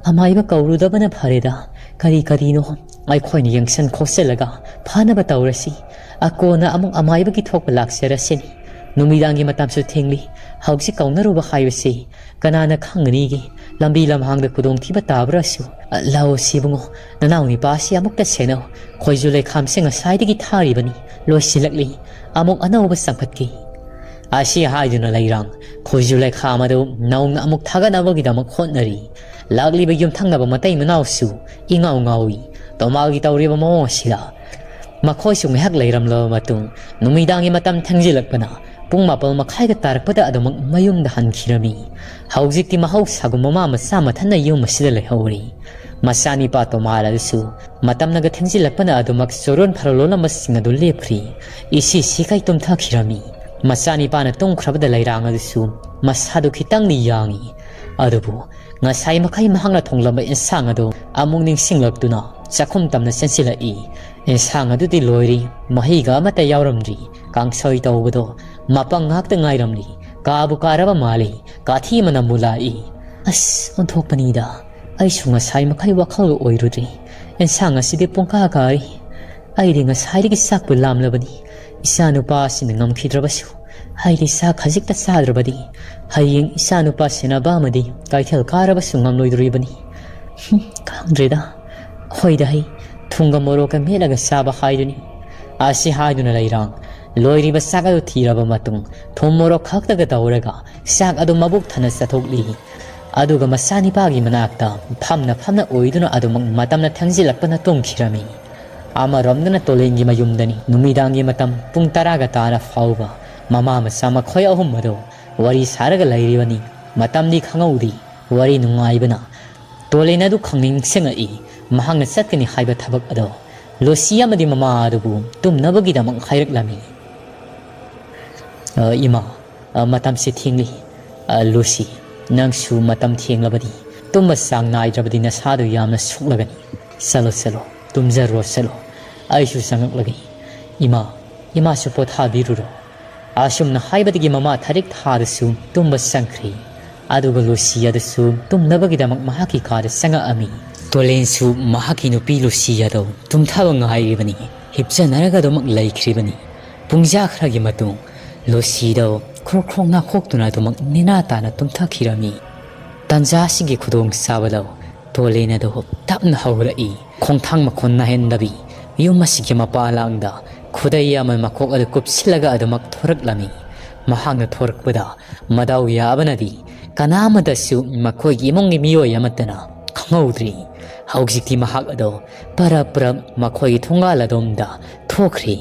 ꯑꯃꯥꯏꯕ ꯀꯧꯔꯨꯗꯕꯅ ꯐꯔꯦꯗ꯫ ꯀꯔꯤ ꯀꯔꯤꯅꯣ ꯑꯩꯈꯣꯏꯅ ꯌꯦꯡꯁꯟ ꯈꯣꯠꯆꯜꯂꯒ ꯐꯅꯕ ꯇꯧꯔꯁꯤ꯫ ꯑꯀꯣꯟꯅ ꯑꯃꯨꯛ ꯑꯃꯥꯏꯕꯒꯤ ꯊꯣꯛꯄ ꯂꯥꯛꯆꯔꯁꯤꯅꯤ꯫ ꯅꯨꯃꯤꯗꯥꯡꯒꯤ ꯃꯇꯝꯁꯨ ꯊꯦꯡꯂꯤ꯫ ꯍꯧꯖꯤꯛ ꯀꯧꯅꯔꯨꯕ ꯍꯥꯏꯕꯁꯤ ꯀꯅꯥꯅ ꯈꯪꯒꯅꯤꯒꯦ? ꯂꯝꯕꯤ ꯂꯝꯍꯥꯡꯗ ꯈꯨꯗꯣꯡꯊꯤꯕ ꯇꯥꯕ꯭ꯔꯥꯁꯨ꯫ ꯑ, ꯂꯥꯛꯑꯣ ꯁꯤꯕꯨꯡꯉꯣ, ꯅꯅꯥꯎ ꯅꯤꯄꯥꯁꯤ ꯑꯃꯨꯛꯇ ꯁꯦꯟꯅꯧ꯫ ꯈꯣꯏꯖꯨ ꯂꯩꯈꯥꯝꯁꯦ ꯉꯁꯥꯏꯗꯒꯤ ꯊꯥꯔꯤꯕꯅꯤ, ꯂꯣꯏꯁꯤꯜꯂꯛꯂꯤ꯫ ꯑꯃꯨꯛ ꯑꯅꯧꯕ ꯆꯪꯈꯠꯀꯦ꯫" ꯑꯁꯤ ꯍꯥꯏꯗꯨꯅ ꯂꯩꯔꯥꯡ ꯈꯣꯏꯖꯨ ꯂꯩꯈꯥꯝ ꯑꯗꯨ ꯅꯧꯅ ꯑꯃꯨꯛ ꯊꯥꯒꯠꯅꯕꯒꯤꯗꯃꯛ ꯍꯣꯠꯅꯔꯤ꯫ ꯂꯥꯛꯂꯤꯕ ꯌꯨꯝꯊꯪꯅꯕ ꯃꯇꯩ ꯃꯅꯥꯎꯁꯨ ꯏꯉꯥꯎ ꯉꯥꯎꯏ꯫ ꯇꯣꯃꯥꯒꯤ ꯇꯧꯔꯤꯕ ꯃꯑꯣꯡ ꯑꯁꯤꯗ ꯃꯈꯣꯏꯁꯨ ꯉꯥꯏꯍꯥꯛ ꯂꯩꯔꯝꯂꯕ ꯃꯇꯨꯡ, ꯅꯨꯃꯤꯗꯥꯡꯒꯤ ꯃꯇꯝ ꯊꯦꯡꯖꯤꯜꯂꯛꯄꯅ ꯄꯨꯡ ꯃꯥꯄꯜ ꯃꯈꯥꯏꯒ ꯇꯥꯔꯛꯄꯗ ꯑꯗꯨꯃꯛ ꯃꯌꯨꯝꯗ ꯍꯟꯈꯤꯔꯝꯃꯤ꯫ ꯍꯧꯖꯤꯛꯇꯤ ꯃꯍꯧꯁꯥꯒꯨꯝ ꯃꯃꯥ ꯃꯆꯥ ꯃꯊꯟꯅ ꯌꯨꯝ ꯑꯁꯤꯗ ꯂꯩꯍꯧꯔꯤ꯫ ꯃꯆꯥꯅꯤꯄꯥ ꯇꯣꯃꯥꯜ ꯑꯗꯨꯁꯨ ꯃꯇꯝꯅꯒ ꯊꯦꯡꯖꯤꯜꯂꯛꯄꯅ ꯑꯗꯨꯃꯛ ꯆꯨꯔꯣꯟ ꯐꯔꯣꯜ ꯂꯣꯜꯂꯝꯕꯁꯤꯡ ꯑꯗꯨ ꯂꯦꯞꯈ꯭ꯔꯤ꯫ ꯏꯁꯤ ꯁꯤꯈꯩ ꯇꯨꯝꯊꯈꯤꯔꯝꯃꯤ꯫ ꯃꯆꯥꯅꯤꯄꯥꯅ ꯇꯨꯝꯈ꯭ꯔꯕꯗ ꯂꯩꯔꯥꯡ ꯑꯗꯨꯁꯨ ꯃꯁꯥꯗꯨ ꯈꯤꯇꯪꯗꯤ ꯌꯥꯡꯏ꯫ ꯑꯗꯨꯕꯨ ꯉꯁꯥꯏ ꯃꯈꯩ ꯃꯍꯥꯛꯅ ꯊꯣꯡꯂꯝꯕ ꯏꯟꯁꯥꯡ ꯑꯗꯨ ꯑꯃꯨꯛ ꯅꯤꯡꯁꯤꯡꯂꯛꯇꯨꯅ ꯆꯥꯛꯈꯨꯝ ꯇꯝꯅ ꯆꯦꯟꯁꯤꯜꯂꯛꯏ꯫ ꯏꯟꯁꯥꯡ ꯑꯗꯨꯗꯤ ꯂꯣꯏꯔꯤ, ꯃꯍꯤꯒ ꯑꯃꯠꯇ ꯌꯥꯎꯔꯝꯗ꯭ꯔꯤ꯫ ꯀꯥꯡꯁꯣꯏ ꯇꯧꯕꯗꯣ ꯃꯄꯪ ꯉꯥꯛꯇ ꯉꯥꯏꯔꯝꯂꯤ꯫ ꯀꯥꯕꯨ ꯀꯥꯔꯕ ꯃꯥꯜꯂꯤ, ꯀꯥꯊꯤ ꯃꯅꯝꯕꯨ ꯂꯥꯛꯏ꯫ ꯑꯁ, ꯑꯣꯟꯊꯣꯛꯄꯅꯤꯗ, ꯑꯩꯁꯨ ꯉꯁꯥꯏ ꯃꯈꯩ ꯋꯥꯈꯜ ꯑꯣꯏꯔꯨꯗ꯭ꯔꯤ꯫ ꯏꯟꯁꯥꯡ ꯑꯁꯤꯗꯤ ꯄꯨꯡꯀꯥ ꯀꯥꯔꯤ꯫ ꯑꯩꯗꯤ ꯉꯁꯥꯏꯗꯒꯤ ꯆꯥꯛꯄꯨ ꯂꯥꯝꯂꯕꯅꯤ꯫ ꯏꯆꯥꯅꯨꯄꯥ ꯑꯁꯤꯅ ꯉꯝꯈꯤꯗ꯭ꯔꯕꯁꯨ, ꯑꯩꯗꯤ ꯆꯥꯛ ꯈꯖꯤꯛꯇ ꯆꯥꯗ꯭ꯔꯕꯗꯤ ꯍꯌꯦꯡ ꯏꯆꯥꯅꯨꯄꯥ ꯁꯦꯟꯅꯕ ꯑꯃꯗꯤ ꯀꯩꯊꯦꯜ ꯀꯥꯔꯕꯁꯨ ꯉꯝꯂꯣꯏꯗꯣꯔꯤꯕꯅꯤ꯫ ꯍꯨꯝ, ꯈꯪꯗ꯭ꯔꯦꯗ꯫ ꯍꯣꯏꯗ ꯍꯩ, ꯊꯨꯝꯒ ꯃꯣꯔꯣꯛꯀ ꯃꯦꯠꯂꯒ ꯆꯥꯕ ꯍꯥꯏꯗꯨꯅꯤ꯫ ꯑꯁꯤ ꯍꯥꯏꯗꯨꯅ ꯂꯩꯔꯥꯡ ꯂꯣꯏꯔꯤꯕ ꯆꯥꯛ ꯑꯗꯨ ꯊꯤꯔꯕ ꯃꯇꯨꯡ, ꯊꯨꯝ ꯃꯣꯔꯣꯛ ꯈꯛꯇꯒ ꯇꯧꯔꯒ ꯆꯥꯛ ꯑꯗꯨ ꯃꯕꯨꯛ ꯊꯟꯅ ꯆꯥꯊꯣꯛꯂꯤ꯫ ꯑꯗꯨꯒ ꯃꯆꯥꯅꯤꯄꯥꯒꯤ ꯃꯅꯥꯛꯇ ꯐꯝꯅ ꯐꯝꯅ ꯑꯣꯏꯗꯨꯅ ꯑꯗꯨꯃꯛ ꯃꯇꯝꯅ ꯊꯦꯡꯖꯤꯜꯂꯛꯄꯅ ꯇꯨꯝꯈꯤꯔꯝꯃꯤ꯫ ꯑꯃꯔꯣꯝꯗꯅ ꯇꯣꯂꯦꯟꯒꯤ ꯃꯌꯨꯝꯗꯅꯤ꯫ ꯅꯨꯃꯤꯗꯥꯡꯒꯤ ꯃꯇꯝ ꯄꯨꯡ ꯇꯔꯥꯒ ꯇꯥꯔ ꯐꯥꯎꯕ ꯃꯃꯥ ꯃꯆꯥ ꯃꯈꯣꯏ ꯑꯍꯨꯝ ꯑꯗꯨ ꯋꯥꯔꯤ ꯁꯥꯔꯒ ꯂꯩꯔꯤꯕꯅꯤ꯫ ꯃꯇꯝꯗꯤ ꯈꯪꯍꯧꯗꯦ꯫ ꯋꯥꯔꯤ ꯅꯨꯡꯉꯥꯏꯕꯅ ꯇꯣꯂꯦꯟ ꯑꯗꯨ ꯈꯪꯅꯤꯡ ꯅꯤꯡꯁꯤꯡꯉꯛꯏ꯫ ꯃꯍꯥꯛꯅ ꯆꯠꯀꯅꯤ ꯍꯥꯏꯕ ꯊꯕꯛ ꯑꯗꯣ ꯂꯨꯁꯤ ꯑꯃꯗꯤ ꯃꯃꯥ ꯑꯗꯨꯕꯨ ꯇꯨꯝꯅꯕꯒꯤꯗꯃꯛ ꯍꯥꯏꯔꯛꯂꯝꯃꯤ꯫ "ꯑ, ꯏꯃꯥ, ꯑ, ꯃꯇꯝꯁꯦ ꯊꯦꯡꯂꯤ꯫ ꯑ, ꯂꯨꯁꯤ, ꯅꯪꯁꯨ ꯃꯇꯝ ꯊꯦꯡꯂꯕꯗꯤ ꯇꯨꯝꯕ ꯆꯥꯡ ꯅꯥꯏꯗ꯭ꯔꯕꯗꯤ ꯅꯁꯥꯗꯨ ꯌꯥꯝꯅ ꯁꯣꯛꯂꯒꯅꯤ꯫ ꯆꯠꯂꯣ, ꯆꯠꯂꯣ, ꯇꯨꯝꯖꯔꯣ, ꯆꯠꯂꯣ꯫ ꯑꯩꯁꯨ ꯆꯪꯉꯛꯂꯒꯦ꯫ ꯏꯃꯥ, ꯏꯃꯥꯁꯨ ꯄꯣꯊꯥꯕꯤꯔꯨꯔꯣ꯫" ꯑꯁꯨꯝꯅ ꯍꯥꯏꯕꯗꯒꯤ ꯃꯃꯥ ꯊꯥꯔꯤꯛ ꯊꯥꯗꯨꯁꯨ ꯇꯨꯝꯕ ꯆꯪꯈ꯭ꯔꯤ꯫ ꯑꯗꯨꯒ ꯂꯨꯁꯤ ꯑꯗꯨꯁꯨ ꯇꯨꯝꯅꯕꯒꯤꯗꯃꯛ ꯃꯍꯥꯛꯀꯤ ꯀꯥꯗ ꯆꯪꯉꯛꯑꯝꯃꯤ꯫ ꯇꯣꯂꯦꯟꯁꯨ ꯃꯍꯥꯛꯀꯤ ꯅꯨꯄꯤ ꯂꯨꯁꯤ ꯑꯗꯨ ꯇꯨꯝꯊꯕ ꯉꯥꯏꯔꯤꯕꯅꯤ꯫ ꯍꯤꯞꯆꯅꯔꯒ ꯑꯗꯨꯃꯛ ꯂꯩꯈ꯭ꯔꯤꯕꯅꯤ꯫ ꯄꯨꯡꯖꯥ ꯈꯔꯒꯤ ꯃꯇꯨꯡ ꯂꯨꯁꯤꯗꯣ ꯈ꯭ꯔꯣꯛ ꯈ꯭ꯔꯣꯛ ꯅꯥꯈꯣꯛꯇꯨꯅ ꯑꯗꯨꯃꯛ ꯅꯦꯅꯥ ꯇꯥꯅ ꯇꯨꯝꯊꯈꯤꯔꯝꯃꯤ꯫ ꯇꯥꯟꯖꯥ ꯑꯁꯤꯒꯤ ꯈꯨꯗꯣꯡꯆꯥꯕꯗ ꯇꯣꯂꯦꯟ ꯑꯗꯨ ꯇꯞꯅ ꯍꯧꯒꯠꯂꯛꯏ꯫ ꯈꯣꯡꯊꯥꯡ ꯃꯈꯣꯟ ꯅꯥꯏꯍꯟꯗꯕꯤ ꯌꯨꯝ ꯑꯁꯤꯒꯤ ꯃꯄꯥꯂꯥꯡꯗ ꯈꯨꯗꯩ ꯑꯃ ꯃꯀꯣꯛ ꯑꯗꯨ ꯀꯨꯞꯁꯤꯜꯂꯒ ꯑꯗꯨꯃꯛ ꯊꯣꯔꯛꯂꯝꯃꯤ꯫ ꯃꯍꯥꯛꯅ ꯊꯣꯔꯛꯄꯗ ꯃꯗꯥꯎ ꯌꯥꯕꯅꯗꯤ ꯀꯅꯥ ꯑꯃꯠꯇꯁꯨ ꯃꯈꯣꯏꯒꯤ ꯏꯃꯨꯡꯒꯤ ꯃꯤꯑꯣꯏ ꯑꯃꯠꯇꯅ ꯈꯪꯍꯧꯗ꯭ꯔꯤ꯫ ꯍꯧꯖꯤꯛꯇꯤ ꯃꯍꯥꯛ ꯑꯗꯣ ꯄꯔꯞ ꯄꯔꯞ ꯃꯈꯣꯏꯒꯤ ꯊꯣꯡꯒꯥꯜ ꯑꯗꯣꯝꯗ ꯊꯣꯛꯈ꯭ꯔꯤ꯫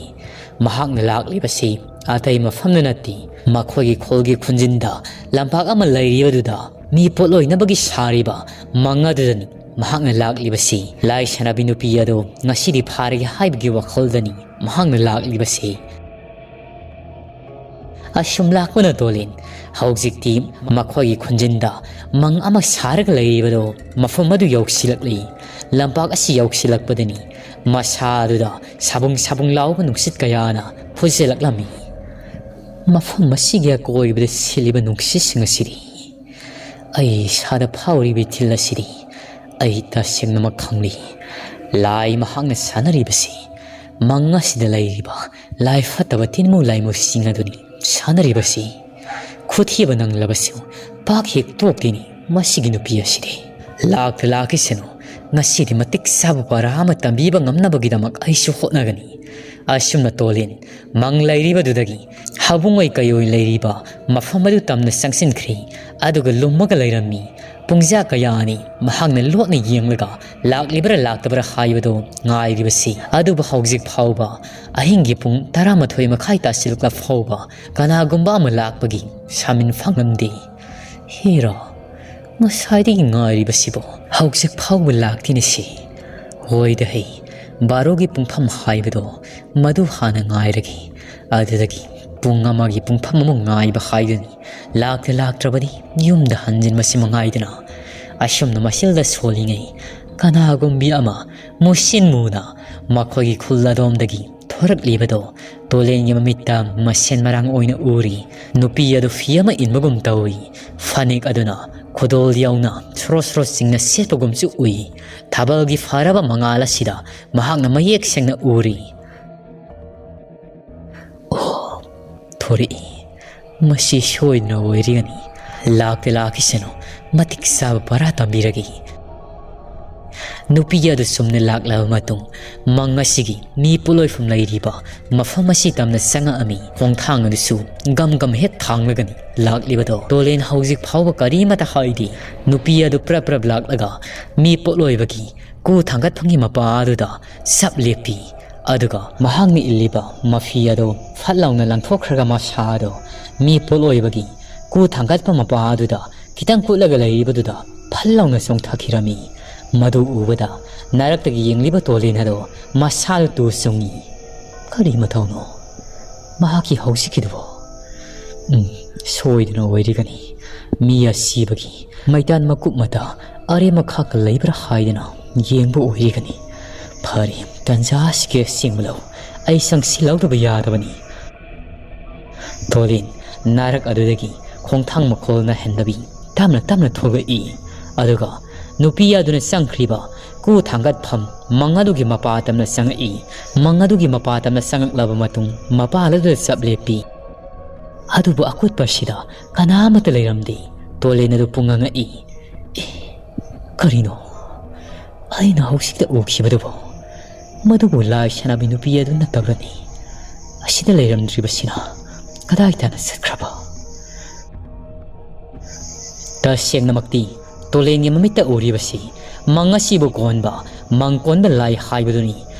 ꯃꯍꯥꯛꯅ ꯂꯥꯛꯂꯤꯕꯁꯤ ꯑꯇꯩ ꯃꯐꯝꯗ ꯅꯠꯇꯦ, ꯃꯈꯣꯏꯒꯤ ꯈꯨꯜꯒꯤ ꯈꯨꯟꯖꯤꯟꯗ ꯂꯝꯄꯥꯛ ꯑꯃ ꯂꯩꯔꯤꯕꯗꯨꯗ ꯃꯤ ꯄꯣꯠꯂꯣꯏꯅꯕꯒꯤ ꯁꯥꯔꯤꯕ ꯃꯪ ꯑꯗꯨꯗꯅꯤ꯫ ꯃꯍꯥꯛꯅ ꯂꯥꯛꯂꯤꯕꯁꯤ ꯂꯥꯏ ꯁꯥꯟꯅꯕꯤ ꯅꯨꯄꯤ ꯑꯗꯨ ꯉꯁꯤꯗꯤ ꯐꯥꯔꯒꯦ ꯍꯥꯏꯕꯒꯤ ꯋꯥꯈꯜꯗꯅꯤ ꯃꯍꯥꯛꯅ ꯂꯥꯛꯂꯤꯕꯁꯤ꯫ ꯑꯁꯨꯝ ꯂꯥꯛꯄꯅ ꯇꯣꯂꯤꯟ ꯍꯧꯖꯤꯛꯇꯤ ꯃꯈꯣꯏꯒꯤ ꯈꯨꯟꯖꯤꯟꯗ ꯃꯪ ꯑꯃ ꯁꯥꯔꯒ ꯂꯩꯔꯤꯕꯗꯣ ꯃꯐꯝ ꯑꯗꯨ ꯌꯧꯁꯤꯜꯂꯛꯂꯤ꯫ ꯂꯝꯄꯥꯛ ꯑꯁꯤ ꯌꯧꯁꯤꯜꯂꯛꯄꯗꯅꯤ ꯃꯁꯥ ꯑꯗꯨꯗ ꯁꯥꯕꯨꯡ ꯁꯥꯕꯨꯡ ꯂꯥꯎꯕ ꯅꯨꯡꯁꯤꯠ ꯀꯌꯥꯅ ꯐꯨꯖꯤꯜꯂꯛꯂꯝꯃꯤ꯫ ꯃꯐꯝ ꯑꯁꯤꯒꯤ ꯑꯀꯣꯏꯕꯗ ꯁꯤꯜꯂꯤꯕ ꯅꯨꯡꯁꯤꯠꯁꯤꯡ ꯑꯁꯤꯗꯤ ꯑꯩ ꯏꯁꯥꯗ ꯐꯥꯎꯔꯤꯕ ꯏꯊꯤꯜ ꯑꯁꯤꯗꯤ ꯑꯩ ꯇꯁꯦꯡꯅꯃꯛ ꯈꯪꯂꯤ꯫ ꯂꯥꯏ ꯃꯍꯥꯛꯅ ꯁꯥꯟꯅꯔꯤꯕꯁꯤ ꯃꯪ ꯑꯁꯤꯗ ꯂꯩꯔꯤꯕ ꯂꯥꯏ ꯐꯠꯇꯕ ꯇꯤꯟꯃꯨ ꯂꯥꯏꯃꯨꯁꯤꯡ ꯑꯗꯨꯅꯤ ꯁꯥꯟꯅꯔꯤꯕꯁꯤ꯫ ꯈꯨꯊꯤꯕ ꯅꯪꯂꯕꯁꯨ ꯄꯥꯛ ꯍꯦꯛ ꯇꯣꯛꯇꯦꯅꯤ ꯃꯁꯤꯒꯤ ꯅꯨꯄꯤ ꯑꯁꯤꯗꯤ꯫ ꯂꯥꯛꯇ ꯂꯥꯛꯈꯤꯁꯅꯨ, ꯉꯁꯤꯗꯤ ꯃꯇꯤꯛ ꯆꯥꯕ ꯄꯔꯥ ꯑꯃ ꯇꯝꯕꯤꯕ ꯉꯝꯅꯕꯒꯤꯗꯃꯛ ꯑꯩꯁꯨ ꯍꯣꯠꯅꯒꯅꯤ꯫ ꯑꯁꯨꯝꯅ ꯇꯣꯂꯤꯟ ꯃꯪ ꯂꯩꯔꯤꯕꯗꯨꯗꯒꯤ ꯍꯥꯕꯨꯡꯑꯣꯏ ꯀꯩꯑꯣꯏ ꯂꯩꯔꯤꯕ ꯃꯐꯝ ꯑꯗꯨ ꯇꯝꯅ ꯆꯪꯁꯤꯟꯈ꯭ꯔꯦ꯫ ꯑꯗꯨꯒ ꯂꯨꯝꯃꯒ ꯂꯩꯔꯝꯃꯤ꯫ ꯄꯨꯡꯖꯥ ꯀꯌꯥꯅꯤ ꯃꯍꯥꯛꯅ ꯂꯣꯠꯅ ꯌꯦꯡꯂꯒ ꯂꯥꯛꯂꯤꯕ꯭ꯔꯥ ꯂꯥꯛꯇꯕ꯭ꯔꯥ ꯍꯥꯏꯕꯗꯨ ꯉꯥꯏꯔꯤꯕꯁꯤ꯫ ꯑꯗꯨꯕꯨ ꯍꯧꯖꯤꯛ ꯐꯥꯎꯕ, ꯑꯍꯤꯡꯒꯤ ꯄꯨꯡ ꯇꯔꯥꯃꯥꯊꯣꯏ ꯃꯈꯥꯏ ꯇꯥꯁꯤꯜꯂꯛꯂ ꯐꯥꯎꯕ ꯀꯅꯥꯒꯨꯝꯕ ꯑꯃ ꯂꯥꯛꯄꯒꯤ ꯁꯃꯤꯟ ꯐꯪꯂꯝꯗꯦ꯫ ꯍꯦꯔꯥ, ꯉꯁꯥꯏꯗꯒꯤ ꯉꯥꯏꯔꯤꯕꯁꯤꯕꯨ ꯍꯧꯖꯤꯛ ꯐꯥꯎꯕ ꯂꯥꯛꯇꯦꯅꯦ ꯁꯤ꯫ ꯍꯣꯏꯗ ꯍꯩ, ꯕꯥꯔꯣꯒꯤ ꯄꯨꯡꯐꯝ ꯍꯥꯏꯕꯗꯣ ꯃꯗꯨ ꯍꯥꯟꯅ ꯉꯥꯏꯔꯒꯦ꯫ ꯑꯗꯨꯗꯒꯤ ꯄꯨꯡ ꯑꯃꯒꯤ ꯄꯨꯡꯐꯝ ꯑꯃꯨꯛ ꯉꯥꯏꯕ ꯍꯥꯏꯗꯨꯅꯤ꯫ ꯂꯥꯛꯇ ꯂꯥꯛꯇ꯭ꯔꯕꯗꯤ ꯌꯨꯝꯗ ꯍꯟꯖꯤꯟꯕꯁꯤ ꯃꯉꯥꯏꯗꯅ꯫ ꯑꯁꯨꯝꯅ ꯃꯁꯤꯜꯗ ꯁꯣꯜꯂꯤꯉꯩ, ꯀꯅꯥꯒꯨꯝꯕꯤ ꯑꯃ ꯃꯨꯁꯤꯟ ꯃꯨꯅ ꯃꯈꯣꯏꯒꯤ ꯈꯨꯜ ꯑꯗꯣꯝꯗꯒꯤ ꯊꯣꯔꯛꯂꯤꯕꯗꯣ ꯇꯣꯂꯦꯟꯒꯤ ꯃꯃꯤꯠꯇ ꯃꯁꯦꯟ ꯃꯔꯥꯡ ꯑꯣꯏꯅ ꯎꯔꯤ꯫ ꯅꯨꯄꯤ ꯑꯗꯨ ꯐꯤ ꯑꯃ ꯏꯟꯕꯒꯨꯝ ꯇꯧꯏ꯫ ꯐꯅꯦꯛ ꯑꯗꯨꯅ ꯈꯨꯗꯣꯜ ꯌꯧꯅ ꯁꯣꯔꯣ ꯁꯣꯔꯣ ꯆꯤꯡꯅ ꯁꯦꯠꯄꯒꯨꯝꯁꯨ ꯎꯏ꯫ ꯊꯥꯕꯜꯒꯤ ꯐꯔꯕ ꯃꯉꯥꯜ ꯑꯁꯤꯗ ꯃꯍꯥꯛꯅ ꯃꯌꯦꯛ ꯁꯦꯡꯅ ꯎꯔꯤ꯫ ꯑꯣ, ꯊꯣꯔꯛꯏ꯫ ꯃꯁꯤ ꯁꯣꯏꯗꯅ ꯑꯣꯏꯔꯤꯒꯅꯤ꯫ ꯂꯥꯛꯇ ꯂꯥꯛꯈꯤꯁꯅꯨ, ꯃꯇꯤꯛ ꯆꯥꯕ ꯄꯔꯥ ꯇꯝꯕꯤꯔꯒꯦ꯫ ꯅꯨꯄꯤ ꯑꯗꯨ ꯆꯨꯝꯅ ꯂꯥꯛꯂꯕ ꯃꯇꯨꯡ, ꯃꯪ ꯑꯁꯤꯒꯤ ꯃꯤ ꯄꯣꯠꯂꯣꯏꯐꯝ ꯂꯩꯔꯤꯕ ꯃꯐꯝ ꯑꯁꯤ ꯇꯝꯅ ꯆꯪꯉꯛꯑꯝꯃꯤ꯫ ꯈꯣꯡꯊꯥꯡ ꯑꯗꯨꯁꯨ ꯒꯝ ꯒꯝ ꯍꯦꯛ ꯊꯥꯡꯂꯒꯅꯤ ꯂꯥꯛꯂꯤꯕꯗꯣ꯫ ꯇꯣꯂꯦꯟ ꯍꯧꯖꯤꯛ ꯐꯥꯎꯕ ꯀꯔꯤꯃꯇ ꯍꯥꯏꯗꯦ꯫ ꯅꯨꯄꯤ ꯑꯗꯨ ꯄ꯭ꯔꯞ ꯄ꯭ꯔꯞ ꯂꯥꯛꯂꯒ ꯃꯤ ꯄꯣꯠꯂꯣꯏꯕꯒꯤ ꯀꯨ ꯊꯥꯡꯒꯠꯐꯝꯒꯤ ꯃꯄꯥ ꯑꯗꯨꯗ ꯆꯞ ꯂꯦꯞꯄꯤ꯫ ꯑꯗꯨꯒ ꯃꯍꯥꯛꯅ ꯏꯜꯂꯤꯕ ꯃꯐꯤ ꯑꯗꯨ ꯐꯠ ꯂꯥꯎꯅ ꯂꯪꯊꯣꯛꯈ꯭ꯔꯒ ꯃꯁꯥ ꯑꯗꯨ ꯃꯤ ꯄꯣꯠꯂꯣꯏꯕꯒꯤ ꯀꯨ ꯊꯥꯡꯒꯠꯄ ꯃꯄꯥ ꯑꯗꯨꯗ ꯈꯤꯇꯪ ꯀꯨꯠꯂꯒ ꯂꯩꯔꯤꯕꯗꯨꯗ ꯐꯠ ꯂꯥꯎꯅ ꯆꯣꯡꯊꯈꯤꯔꯝꯃꯤ꯫ ꯃꯗꯨ ꯎꯕꯗ ꯅꯥꯔꯛꯇꯒꯤ ꯌꯦꯡꯂꯤꯕ ꯇꯣꯂꯦꯟ ꯑꯗꯣ ꯃꯁꯥꯗꯨ ꯇꯨ ꯆꯨꯡꯉꯤ꯫ ꯀꯔꯤ ꯃꯊꯧꯅꯣ ꯃꯍꯥꯛꯀꯤ ꯍꯧꯖꯤꯛꯀꯤꯗꯨꯕꯣ? ꯎꯝ, ꯁꯣꯏꯗꯅ ꯑꯣꯏꯔꯤꯒꯅꯤ꯫ ꯃꯤ ꯑꯁꯤꯕꯒꯤ ꯃꯩꯇꯥꯟ ꯃꯀꯨꯞ ꯃꯇꯥ ꯑꯔꯦꯝꯕ ꯈꯥꯛꯀ ꯂꯩꯕ꯭ꯔꯥ ꯍꯥꯏꯗꯅ ꯌꯦꯡꯕ ꯑꯣꯏꯔꯤꯒꯅꯤ꯫ ꯐꯔꯦ, ꯇꯟꯖꯥ ꯑꯁꯤꯒꯤ ꯑꯁꯦꯡꯕ ꯂꯧ꯫ ꯑꯩ ꯆꯪꯁꯤꯜꯍꯧꯗꯕ ꯌꯥꯗꯕꯅꯤ꯫ ꯇꯣꯂꯤꯟ ꯅꯥꯔꯛ ꯑꯗꯨꯗꯒꯤ ꯈꯣꯡꯊꯥꯡ ꯃꯈꯣꯜꯅ ꯍꯟꯗꯕꯤ ꯇꯞꯅ ꯇꯞꯅ ꯊꯣꯛꯂꯛꯏ꯫ ꯑꯗꯨꯒ ꯅꯨꯄꯤ ꯑꯗꯨꯅ ꯆꯪꯈ꯭ꯔꯤꯕ ꯀꯨ ꯊꯥꯡꯒꯠꯐꯝ ꯃꯪ ꯑꯗꯨꯒꯤ ꯃꯄꯥ ꯇꯝꯅ ꯆꯪꯉꯛꯏ꯫ ꯃꯪ ꯑꯗꯨꯒꯤ ꯃꯄꯥ ꯇꯝꯅ ꯆꯪꯉꯛꯂꯕ ꯃꯇꯨꯡ ꯃꯄꯥꯜ ꯑꯗꯨꯗ ꯆꯞ ꯂꯦꯞꯄꯤ꯫ ꯑꯗꯨꯕꯨ ꯑꯀꯨꯠꯄ ꯑꯁꯤꯗ ꯀꯅꯥ ꯑꯃꯠꯇ ꯂꯩꯔꯝꯗꯦ꯫ ꯇꯣꯂꯦꯟ ꯑꯗꯨ ꯄꯨꯡꯉ ꯉꯛꯏ꯫ "ꯑꯦ, ꯀꯔꯤꯅꯣ? ꯑꯩꯅ ꯍꯧꯖꯤꯛꯇ ꯎꯈꯤꯕꯗꯨꯕꯨ ꯃꯗꯨꯕꯨ ꯂꯥꯏ ꯁꯥꯟꯅꯕꯤ ꯅꯨꯄꯤ ꯑꯗꯨ ꯅꯠꯇꯕ꯭ꯔꯅꯤ? ꯑꯁꯤꯗ ꯂꯩꯔꯝꯗ꯭ꯔꯤꯕꯁꯤꯅ ꯀꯗꯥꯏ ꯇꯥꯅ ꯆꯠꯈ꯭ꯔꯕ?" ꯇꯁꯦꯡꯅꯃꯛꯇꯤ ꯇꯣꯂꯦꯟꯒꯤ ꯃꯃꯤꯠꯇ ꯎꯔꯤꯕꯁꯤ ꯃꯪ ꯑꯁꯤꯕꯨ ꯀꯣꯟꯕ ꯃꯪ ꯀꯣꯟꯕ ꯂꯥꯏ ꯍꯥꯏꯕꯗꯨꯅꯤ꯫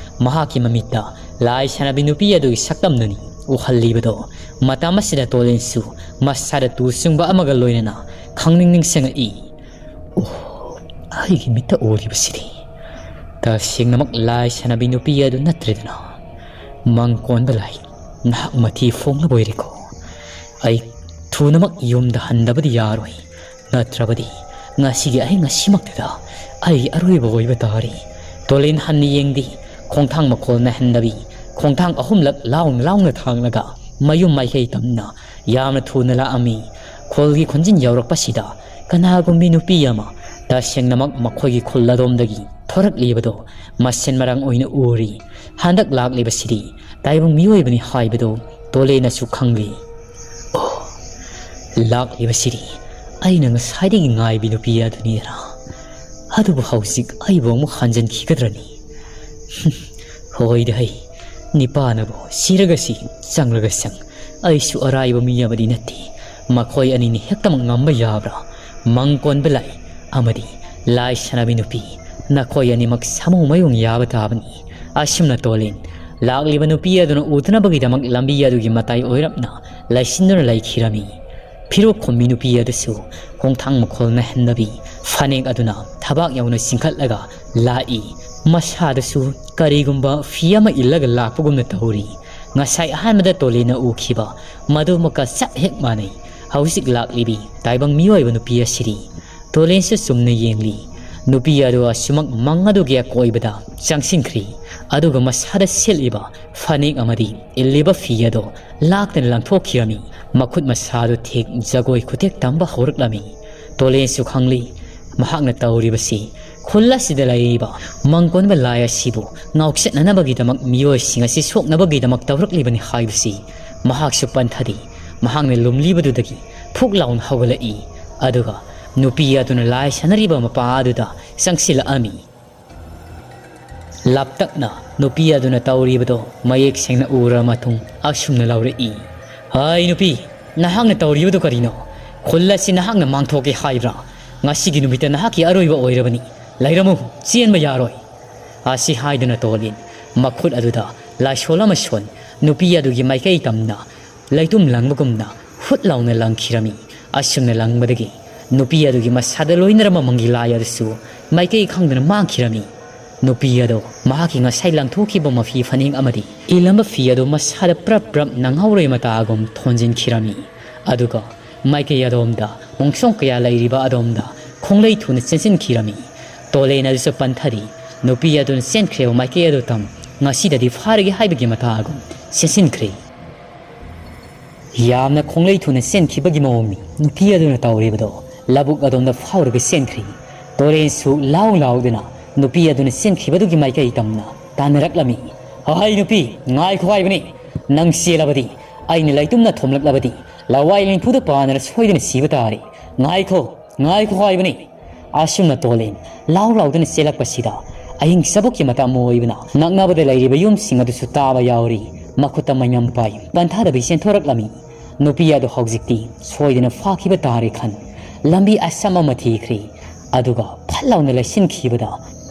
ꯃꯍꯥꯛꯀꯤ ꯃꯃꯤꯠꯇ ꯂꯥꯏ ꯁꯥꯟꯅꯕꯤ ꯅꯨꯄꯤ ꯑꯗꯨꯒꯤ ꯁꯛꯇꯝꯗꯨꯅꯤ ꯎꯍꯜꯂꯤꯕꯗꯣ꯫ ꯃꯇꯝ ꯑꯁꯤꯗ ꯇꯣꯂꯦꯟꯁꯨ ꯃꯁꯥꯗ ꯇꯨ ꯆꯨꯡꯕ ꯑꯃꯒ ꯂꯣꯏꯅꯅ ꯈꯪꯅꯤꯡ ꯅꯤꯡꯁꯤꯡꯉꯛꯏ꯫ "ꯑꯣ, ꯑꯩꯒꯤ ꯃꯤꯠꯇ ꯎꯔꯤꯕꯁꯤꯗꯤ ꯇꯁꯦꯡꯅꯃꯛ ꯂꯥꯏ ꯁꯥꯟꯅꯕꯤ ꯅꯨꯄꯤ ꯑꯗꯨ ꯅꯠꯇ꯭ꯔꯦꯗꯅ꯫ ꯃꯪ ꯀꯣꯟꯕ ꯂꯥꯏ, ꯅꯍꯥꯛ ꯃꯊꯤ ꯐꯣꯡꯂꯕ ꯑꯣꯏꯔꯦꯀꯣ꯫ ꯑꯩ ꯊꯨꯅꯃꯛ ꯌꯨꯝꯗ ꯍꯟꯗꯕꯗꯤ ꯌꯥꯔꯣꯏ, ꯅꯠꯇ꯭ꯔꯕꯗꯤ ꯉꯁꯤꯒꯤ ꯑꯍꯤꯡ ꯑꯁꯤꯃꯛꯇꯗ ꯑꯩꯒꯤ ꯑꯔꯣꯏꯕ ꯑꯣꯏꯕ ꯇꯥꯔꯦ꯫" ꯇꯣꯂꯦꯟ ꯍꯟꯅ ꯌꯦꯡꯗꯦ꯫ ꯈꯣꯡꯊꯥꯡ ꯃꯈꯣꯜ ꯅꯥꯏꯍꯟꯗꯕꯤ, ꯈꯣꯡꯊꯥꯡ ꯑꯍꯨꯝꯂꯛ ꯂꯥꯎꯅ ꯂꯥꯎꯅ ꯊꯥꯡꯂꯒ ꯃꯌꯨꯝ ꯃꯥꯏꯀꯩ ꯇꯝꯅ ꯌꯥꯝꯅ ꯊꯨꯅ ꯂꯥꯛꯑꯝꯃꯤ꯫ ꯈꯣꯜꯒꯤ ꯈꯣꯟꯖꯤꯟ ꯌꯧꯔꯛꯄꯁꯤꯗ ꯀꯅꯥꯒꯨꯝꯕꯤ ꯅꯨꯄꯤ ꯑꯃ ꯇꯁꯦꯡꯅꯃꯛ ꯃꯈꯣꯏꯒꯤ ꯈꯨꯜ ꯑꯗꯣꯝꯗꯒꯤ ꯊꯣꯔꯛꯂꯤꯕꯗꯣ ꯃꯁꯦꯟ ꯃꯔꯥꯡ ꯑꯣꯏꯅ ꯎꯔꯤ꯫ ꯍꯟꯗꯛ ꯂꯥꯛꯂꯤꯕꯁꯤꯗꯤ ꯇꯥꯏꯕꯪ ꯃꯤꯑꯣꯏꯕꯅꯤ ꯍꯥꯏꯕꯗꯨ ꯇꯣꯂꯦꯅꯁꯨ ꯈꯪꯂꯤ꯫ "ꯑꯣ, ꯂꯥꯛꯂꯤꯕꯁꯤꯗꯤ ꯑꯩꯅ ꯉꯁꯥꯏꯗꯒꯤ ꯉꯥꯏꯕꯤ ꯅꯨꯄꯤ ꯑꯗꯨꯅꯤꯗꯅ꯫ ꯑꯗꯨꯕꯨ ꯍꯧꯖꯤꯛ ꯑꯩꯕꯨ ꯑꯃꯨꯛ ꯍꯟꯖꯤꯟꯈꯤꯒꯗ꯭ꯔꯅꯤ? ꯍꯣꯏꯗ ꯍꯩ, ꯅꯤꯄꯥꯅꯕꯨ ꯁꯤꯔꯒ ꯁꯤ, ꯆꯪꯂꯒ ꯆꯪ, ꯑꯩꯁꯨ ꯑꯔꯥꯏꯕ ꯃꯤ ꯑꯃꯗꯤ ꯅꯠꯇꯦ꯫ ꯃꯈꯣꯏ ꯑꯅꯤꯅꯤ ꯍꯦꯛꯇꯃꯛ ꯉꯝꯕ ꯌꯥꯕ꯭ꯔꯥ? ꯃꯪ ꯀꯣꯟꯕ ꯂꯥꯏ ꯑꯃꯗꯤ ꯂꯥꯏ ꯁꯥꯟꯅꯕꯤ ꯅꯨꯄꯤ, ꯅꯈꯣꯏ ꯑꯅꯤꯃꯛ ꯁꯥꯃꯨ ꯃꯌꯣꯡ ꯌꯥꯕ ꯇꯥꯕꯅꯤ꯫" ꯑꯁꯨꯝꯅ ꯇꯣꯂꯤꯟ ꯂꯥꯛꯂꯤꯕ ꯅꯨꯄꯤ ꯑꯗꯨꯅ ꯎꯗꯅꯕꯒꯤꯗꯃꯛ ꯂꯝꯕꯤ ꯑꯗꯨꯒꯤ ꯃꯇꯥꯏ ꯑꯣꯏꯔꯞꯅ ꯂꯩꯁꯤꯟꯗꯨꯅ ꯂꯩꯈꯤꯔꯝꯃꯤ꯫ ꯐꯤꯔꯣꯛ ꯈꯨꯝꯃꯤ ꯅꯨꯄꯤ ꯑꯗꯨꯁꯨ ꯈꯣꯡꯊꯥꯡ ꯃꯈꯣꯜ ꯅꯥꯏꯍꯟꯗꯕꯤ ꯐꯅꯦꯛ ꯑꯗꯨꯅ ꯊꯕꯥꯛ ꯌꯧꯅ ꯆꯤꯡꯈꯠꯂꯒ ꯂꯥꯛꯏ꯫ ꯃꯁꯥꯗꯁꯨ ꯀꯔꯤꯒꯨꯝꯕ ꯐꯤ ꯑꯃ ꯏꯜꯂꯒ ꯂꯥꯛꯄꯒꯨꯝꯅ ꯇꯧꯔꯤ꯫ ꯉꯁꯥꯏ ꯑꯍꯥꯟꯕꯗ ꯇꯣꯂꯤꯅ ꯎꯈꯤꯕ ꯃꯗꯨꯃꯛꯀ ꯆꯞ ꯍꯦꯛ ꯃꯥꯟꯅꯩ꯫ ꯍꯧꯖꯤꯛ ꯂꯥꯛꯂꯤꯕꯤ ꯇꯥꯏꯕꯪ ꯃꯤꯑꯣꯏꯕ ꯅꯨꯄꯤ ꯑꯁꯤꯗꯤ꯫ ꯇꯣꯂꯤꯟꯁꯨ ꯆꯨꯝꯅ ꯌꯦꯡꯂꯤ꯫ ꯅꯨꯄꯤ ꯑꯗꯨ ꯑꯁꯨꯃꯛ ꯃꯪ ꯑꯗꯨꯒꯤ ꯑꯀꯣꯏꯕꯗ ꯆꯪꯁꯤꯟꯈ꯭ꯔꯤ꯫ ꯑꯗꯨꯒ ꯃꯁꯥꯗ ꯁꯦꯠꯂꯤꯕ ꯐꯅꯦꯛ ꯑꯃꯗꯤ ꯏꯜꯂꯤꯕ ꯐꯤ ꯑꯗꯨ ꯂꯥꯛꯇꯅ ꯂꯪꯊꯣꯛꯈꯤꯔꯝꯃꯤ꯫ ꯃꯈꯨꯠ ꯃꯁꯥꯗꯨ ꯊꯦꯛ ꯖꯒꯣꯏ ꯈꯨꯊꯦꯛ ꯇꯝꯕ ꯍꯧꯔꯛꯂꯝꯃꯤ꯫ ꯇꯣꯂꯦꯟꯁꯨ ꯈꯪꯂꯤ, ꯃꯍꯥꯛꯅ ꯇꯧꯔꯤꯕꯁꯤ ꯈꯨꯜ ꯑꯁꯤꯗ ꯂꯩꯔꯤꯕ ꯃꯪꯀꯣꯟꯕ ꯂꯥꯏ ꯑꯁꯤꯕꯨ ꯉꯥꯎꯆꯠꯅꯅꯕꯒꯤꯗꯃꯛ, ꯃꯤꯑꯣꯏꯁꯤꯡ ꯑꯁꯤ ꯁꯣꯛꯅꯕꯒꯤꯗꯃꯛ ꯇꯧꯔꯛꯂꯤꯕꯅꯤ ꯍꯥꯏꯕꯁꯤ꯫ ꯃꯍꯥꯛꯁꯨ ꯄꯟꯊꯗꯦ꯫ ꯃꯍꯥꯛꯅ ꯂꯨꯝꯂꯤꯕꯗꯨꯗꯒꯤ ꯐꯨꯛ ꯂꯥꯎꯅ ꯍꯧꯒꯠꯂꯛꯏ꯫ ꯑꯗꯨꯒ ꯅꯨꯄꯤ ꯑꯗꯨꯅ ꯂꯥꯏ ꯁꯥꯟꯅꯔꯤꯕ ꯃꯄꯥ ꯑꯗꯨꯗ ꯆꯪꯁꯤꯜꯂꯛꯑꯝꯃꯤ꯫ ꯂꯥꯞꯇꯛꯅ ꯅꯨꯄꯤ ꯑꯗꯨꯅ ꯇꯧꯔꯤꯕꯗꯨ ꯃꯌꯦꯛ ꯁꯦꯡꯅ ꯎꯔꯕ ꯃꯇꯨꯡ ꯑꯁꯨꯝꯅ ꯂꯥꯎꯔꯛꯏ, "ꯍꯩ ꯅꯨꯄꯤ, ꯅꯍꯥꯛꯅ ꯇꯧꯔꯤꯕꯗꯨ ꯀꯔꯤꯅꯣ? ꯈꯨꯜ ꯑꯁꯤ ꯅꯍꯥꯛꯅ ꯃꯥꯡꯊꯣꯛꯀꯦ ꯍꯥꯏꯕ꯭ꯔꯥ? "ꯉꯁꯤꯒꯤ ꯅꯨꯃꯤꯠꯇ ꯅꯍꯥꯛꯀꯤ ꯑꯔꯣꯏꯕ ꯑꯣꯏꯔꯕꯅꯤ꯫ ꯂꯩꯔꯝꯃꯨ, ꯆꯦꯟꯕ ꯌꯥꯔꯣꯏ꯫" ꯑꯁꯤ ꯍꯥꯏꯗꯨꯅ ꯇꯣꯂꯤꯟ ꯃꯈꯨꯠ ꯑꯗꯨꯗ ꯂꯥꯏꯁꯣꯜ ꯑꯃ ꯁꯣꯟ, ꯅꯨꯄꯤ ꯑꯗꯨꯒꯤ ꯃꯥꯏꯀꯩ ꯇꯝꯅ ꯂꯩꯇꯨꯝ ꯂꯪꯕꯒꯨꯝꯅ ꯍꯨꯠ ꯂꯥꯎꯅ ꯂꯪꯈꯤꯔꯝꯃꯤ꯫ ꯑꯁꯨꯝꯅ ꯂꯪꯕꯗꯒꯤ ꯅꯨꯄꯤ ꯑꯗꯨꯒꯤ ꯃꯁꯥꯗ ꯂꯣꯏꯅꯔꯝꯕ ꯃꯪꯒꯤ ꯂꯥꯏ ꯑꯗꯨꯁꯨ ꯃꯥꯏꯀꯩ ꯈꯪꯗꯅ ꯃꯥꯡꯈꯤꯔꯝꯃꯤ꯫ ꯅꯨꯄꯤ ꯑꯗꯨ ꯃꯍꯥꯛꯀꯤ ꯉꯁꯥꯏ ꯂꯪꯊꯣꯛꯈꯤꯕ ꯃꯐꯤ ꯐꯅꯦꯛ ꯑꯃꯗꯤ ꯏꯜꯂꯝꯕ ꯐꯤ ꯑꯗꯨ ꯃꯁꯥꯗ ꯄ꯭ꯔꯞ ꯄ꯭ꯔꯞ ꯅꯪꯍꯧꯔꯣꯏ ꯃꯇꯥꯒꯨꯝ ꯊꯣꯟꯖꯤꯟꯈꯤꯔꯝꯃꯤ꯫ ꯑꯗꯨꯒ ꯃꯥꯏꯀꯩ ꯑꯗꯣꯝꯗ ꯃꯣꯡꯁꯣꯡ ꯀꯌꯥ ꯂꯩꯔꯤꯕ ꯑꯗꯣꯝꯗ ꯈꯣꯡꯂꯩ ꯊꯨꯅ ꯆꯦꯟꯁꯤꯟꯈꯤꯔꯝꯃꯤ꯫ ꯇꯣꯂꯦꯟ ꯑꯗꯨꯁꯨ ꯄꯟꯊꯔꯤ꯫ ꯅꯨꯄꯤ ꯑꯗꯨꯅ ꯆꯦꯟꯈ꯭ꯔꯦꯕ ꯃꯥꯏꯀꯩ ꯑꯗꯨ ꯇꯝ ꯉꯁꯤꯗꯗꯤ ꯐꯥꯔꯒꯦ ꯍꯥꯏꯕꯒꯤ ꯃꯇꯥꯒꯨꯝ ꯆꯦꯟꯁꯤꯟꯈ꯭ꯔꯦ꯫ ꯌꯥꯝꯅ ꯈꯣꯡꯂꯩ ꯊꯨꯅ ꯆꯦꯟꯈꯤꯕꯒꯤ ꯃꯑꯣꯡꯅꯤ ꯅꯨꯄꯤ ꯑꯗꯨꯅ ꯇꯧꯔꯤꯕꯗꯣ꯫ ꯂꯧꯕꯨꯛ ꯑꯗꯣꯝꯗ ꯐꯥꯎꯔꯒ ꯆꯦꯟꯈ꯭ꯔꯤ꯫ ꯇꯣꯔꯦꯟꯁꯨ ꯂꯥꯎ ꯂꯥꯎꯗꯨꯅ ꯅꯨꯄꯤ ꯑꯗꯨꯅ ꯆꯦꯟꯈꯤꯕꯗꯨꯒꯤ ꯃꯥꯏꯀꯩ ꯇꯝꯅ ꯇꯥꯟꯅꯔꯛꯂꯝꯃꯤ꯫ "ꯍꯍꯩ ꯅꯨꯄꯤ, ꯉꯥꯏꯈꯣ ꯍꯥꯏꯕꯅꯤ꯫ ꯅꯪ ꯆꯦꯜꯂꯕꯗꯤ, ꯑꯩꯅ ꯂꯩꯇꯨꯝꯅ ꯊꯣꯝꯂꯛꯂꯕꯗꯤ, ꯂꯋꯥꯏ ꯂꯦꯝꯐꯨꯗ ꯄꯥꯟꯗꯅ ꯁꯣꯏꯗꯅ ꯁꯤꯕ ꯇꯥꯔꯦ꯫ ꯉꯥꯏꯈꯣ, ꯉꯥꯏꯈꯣ ꯍꯥꯏꯕꯅꯤ꯫" ꯑꯁꯨꯝꯅ ꯇꯣꯂꯦꯟ ꯂꯥꯎ ꯂꯥꯎꯗꯨꯅ ꯆꯦꯜꯂꯛꯄꯁꯤꯗ ꯑꯍꯤꯡ ꯆꯕꯨꯛꯀꯤ ꯃꯇꯝ ꯑꯣꯏꯕꯅ ꯅꯛꯅꯕꯗ ꯂꯩꯔꯤꯕ ꯌꯨꯝꯁꯤꯡ ꯑꯗꯨꯁꯨ ꯇꯥꯕ ꯌꯥꯎꯔꯤ꯫ ꯃꯈꯨꯠꯇ ꯃꯩꯅꯝ ꯄꯥꯏ ꯄꯟꯊꯥꯗꯕꯤ ꯆꯦꯟꯊꯣꯔꯛꯂꯝꯃꯤ꯫ ꯅꯨꯄꯤ ꯑꯗꯨ ꯍꯧꯖꯤꯛꯇꯤ ꯁꯣꯏꯗꯅ ꯐꯥꯈꯤꯕ ꯇꯥꯔꯦ ꯈꯟ ꯂꯝꯕꯤ ꯑꯁꯝ ꯑꯃ ꯊꯤꯈ꯭ꯔꯦ꯫ ꯑꯗꯨꯒ ꯐꯠ ꯂꯥꯎꯅ ꯂꯩꯁꯤꯟꯈꯤꯕꯗ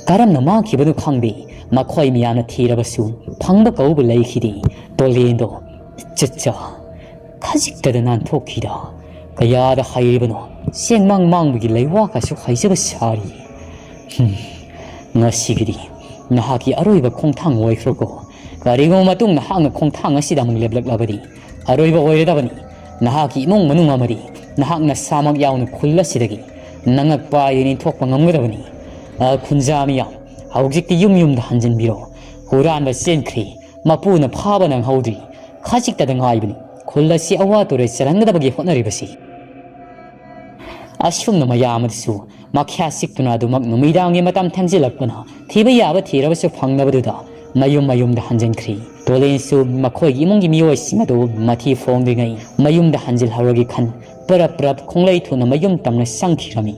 ꯀꯔꯝꯅ ꯃꯥꯡꯈꯤꯕꯅꯣ ꯈꯪꯗꯦ꯫ ꯃꯈꯣꯏ ꯃꯌꯥꯝꯅ ꯊꯤꯔꯕꯁꯨ ꯐꯪꯕ ꯀꯧꯕ ꯂꯩꯈꯤꯗꯦ꯫ ꯇꯣꯂꯦꯟꯗꯣ ꯆꯠꯆꯥ ꯈꯖꯤꯛꯇꯗ ꯅꯥꯟꯊꯣꯛꯈꯤꯗ꯫ ꯀꯌꯥꯗ ꯍꯩꯔꯤꯕꯅꯣ? ꯆꯦꯡꯃꯥꯡ ꯃꯥꯡꯕꯒꯤ ꯂꯩꯋꯥ ꯀꯁꯨ ꯍꯩꯖꯕ ꯁꯥꯔꯤ꯫ ꯍꯨꯝ, ꯉꯁꯤꯒꯤꯗꯤ ꯅꯍꯥꯛꯀꯤ ꯑꯔꯣꯏꯕ ꯈꯣꯡꯊꯥꯡ ꯑꯣꯏꯈ꯭ꯔꯣꯀꯣ꯫ ꯀꯔꯤꯒꯨꯝꯕ ꯃꯇꯨꯡ ꯅꯍꯥꯛꯅ ꯈꯣꯡꯊꯥꯡ ꯑꯁꯤꯗ ꯑꯃꯨꯛ ꯂꯦꯞꯂꯛꯂꯕꯗꯤ ꯑꯔꯣꯏꯕ ꯑꯣꯏꯔꯗꯕꯅꯤ꯫ ꯅꯍꯥꯛꯀꯤ ꯏꯃꯨꯡ ꯃꯅꯨꯡ ꯑꯃꯗꯤ ꯅꯍꯥꯛ ꯅꯁꯥꯃꯛ ꯌꯥꯎꯅ ꯈꯨꯜ ꯑꯁꯤꯗꯒꯤ ꯅꯉꯛ ꯄꯥꯏꯗꯨꯅ ꯏꯟꯊꯣꯛꯄ ꯉꯝꯒꯗꯕꯅꯤ꯫ ꯑ, ꯈꯨꯟꯖꯥ ꯃꯤꯌꯥꯝ, ꯍꯧꯖꯤꯛꯇꯤ ꯌꯨꯝ ꯌꯨꯝꯗ ꯍꯟꯖꯤꯟꯕꯤꯔꯣ꯫ ꯍꯨꯔꯥꯟꯕ ꯆꯦꯟꯈ꯭ꯔꯦ꯫ ꯃꯄꯨꯅ ꯐꯥꯕ ꯅꯪꯍꯧꯗ꯭ꯔꯤ꯫ ꯈꯖꯤꯛꯇꯗ ꯉꯥꯏꯕꯅꯤ ꯈꯨꯜ ꯑꯁꯤ ꯑꯋꯥ ꯇꯨꯔꯦ ꯆꯦꯜꯍꯟꯒꯗꯕꯒꯤ ꯍꯣꯠꯅꯔꯤꯕꯁꯤ꯫ ꯑꯁꯨꯝꯅ ꯃꯌꯥꯝ ꯑꯗꯨꯁꯨ ꯃꯈ꯭ꯌꯥ ꯆꯤꯛꯇꯨꯅ ꯑꯗꯨꯃꯛ ꯅꯨꯃꯤꯗꯥꯡꯒꯤ ꯃꯇꯝ ꯊꯦꯡꯖꯤꯜꯂꯛꯄꯅ ꯊꯤꯕ ꯌꯥꯕ ꯊꯤꯔꯕꯁꯨ ꯐꯪꯅꯕꯗꯨꯗ ꯃꯌꯨꯝ ꯃꯌꯨꯝꯗ ꯍꯟꯖꯤꯟꯈ꯭ꯔꯤ꯫ ꯇꯣꯂꯦꯟꯁꯨ ꯃꯈꯣꯏꯒꯤ ꯏꯃꯨꯡꯒꯤ ꯃꯤꯑꯣꯏꯁꯤꯡ ꯑꯗꯨ ꯃꯊꯤ ꯐꯣꯡꯗ꯭ꯔꯤꯉꯩ ꯃꯌꯨꯝꯗ ꯍꯟꯖꯤꯜꯍꯧꯔꯒꯦ ꯈꯟ ꯄꯔꯞ ꯄꯔꯞ ꯈꯣꯡꯂꯩ ꯊꯨꯅ ꯃꯌꯨꯝ ꯇꯝꯅ ꯆꯪꯈꯤꯔꯝꯃꯤ꯫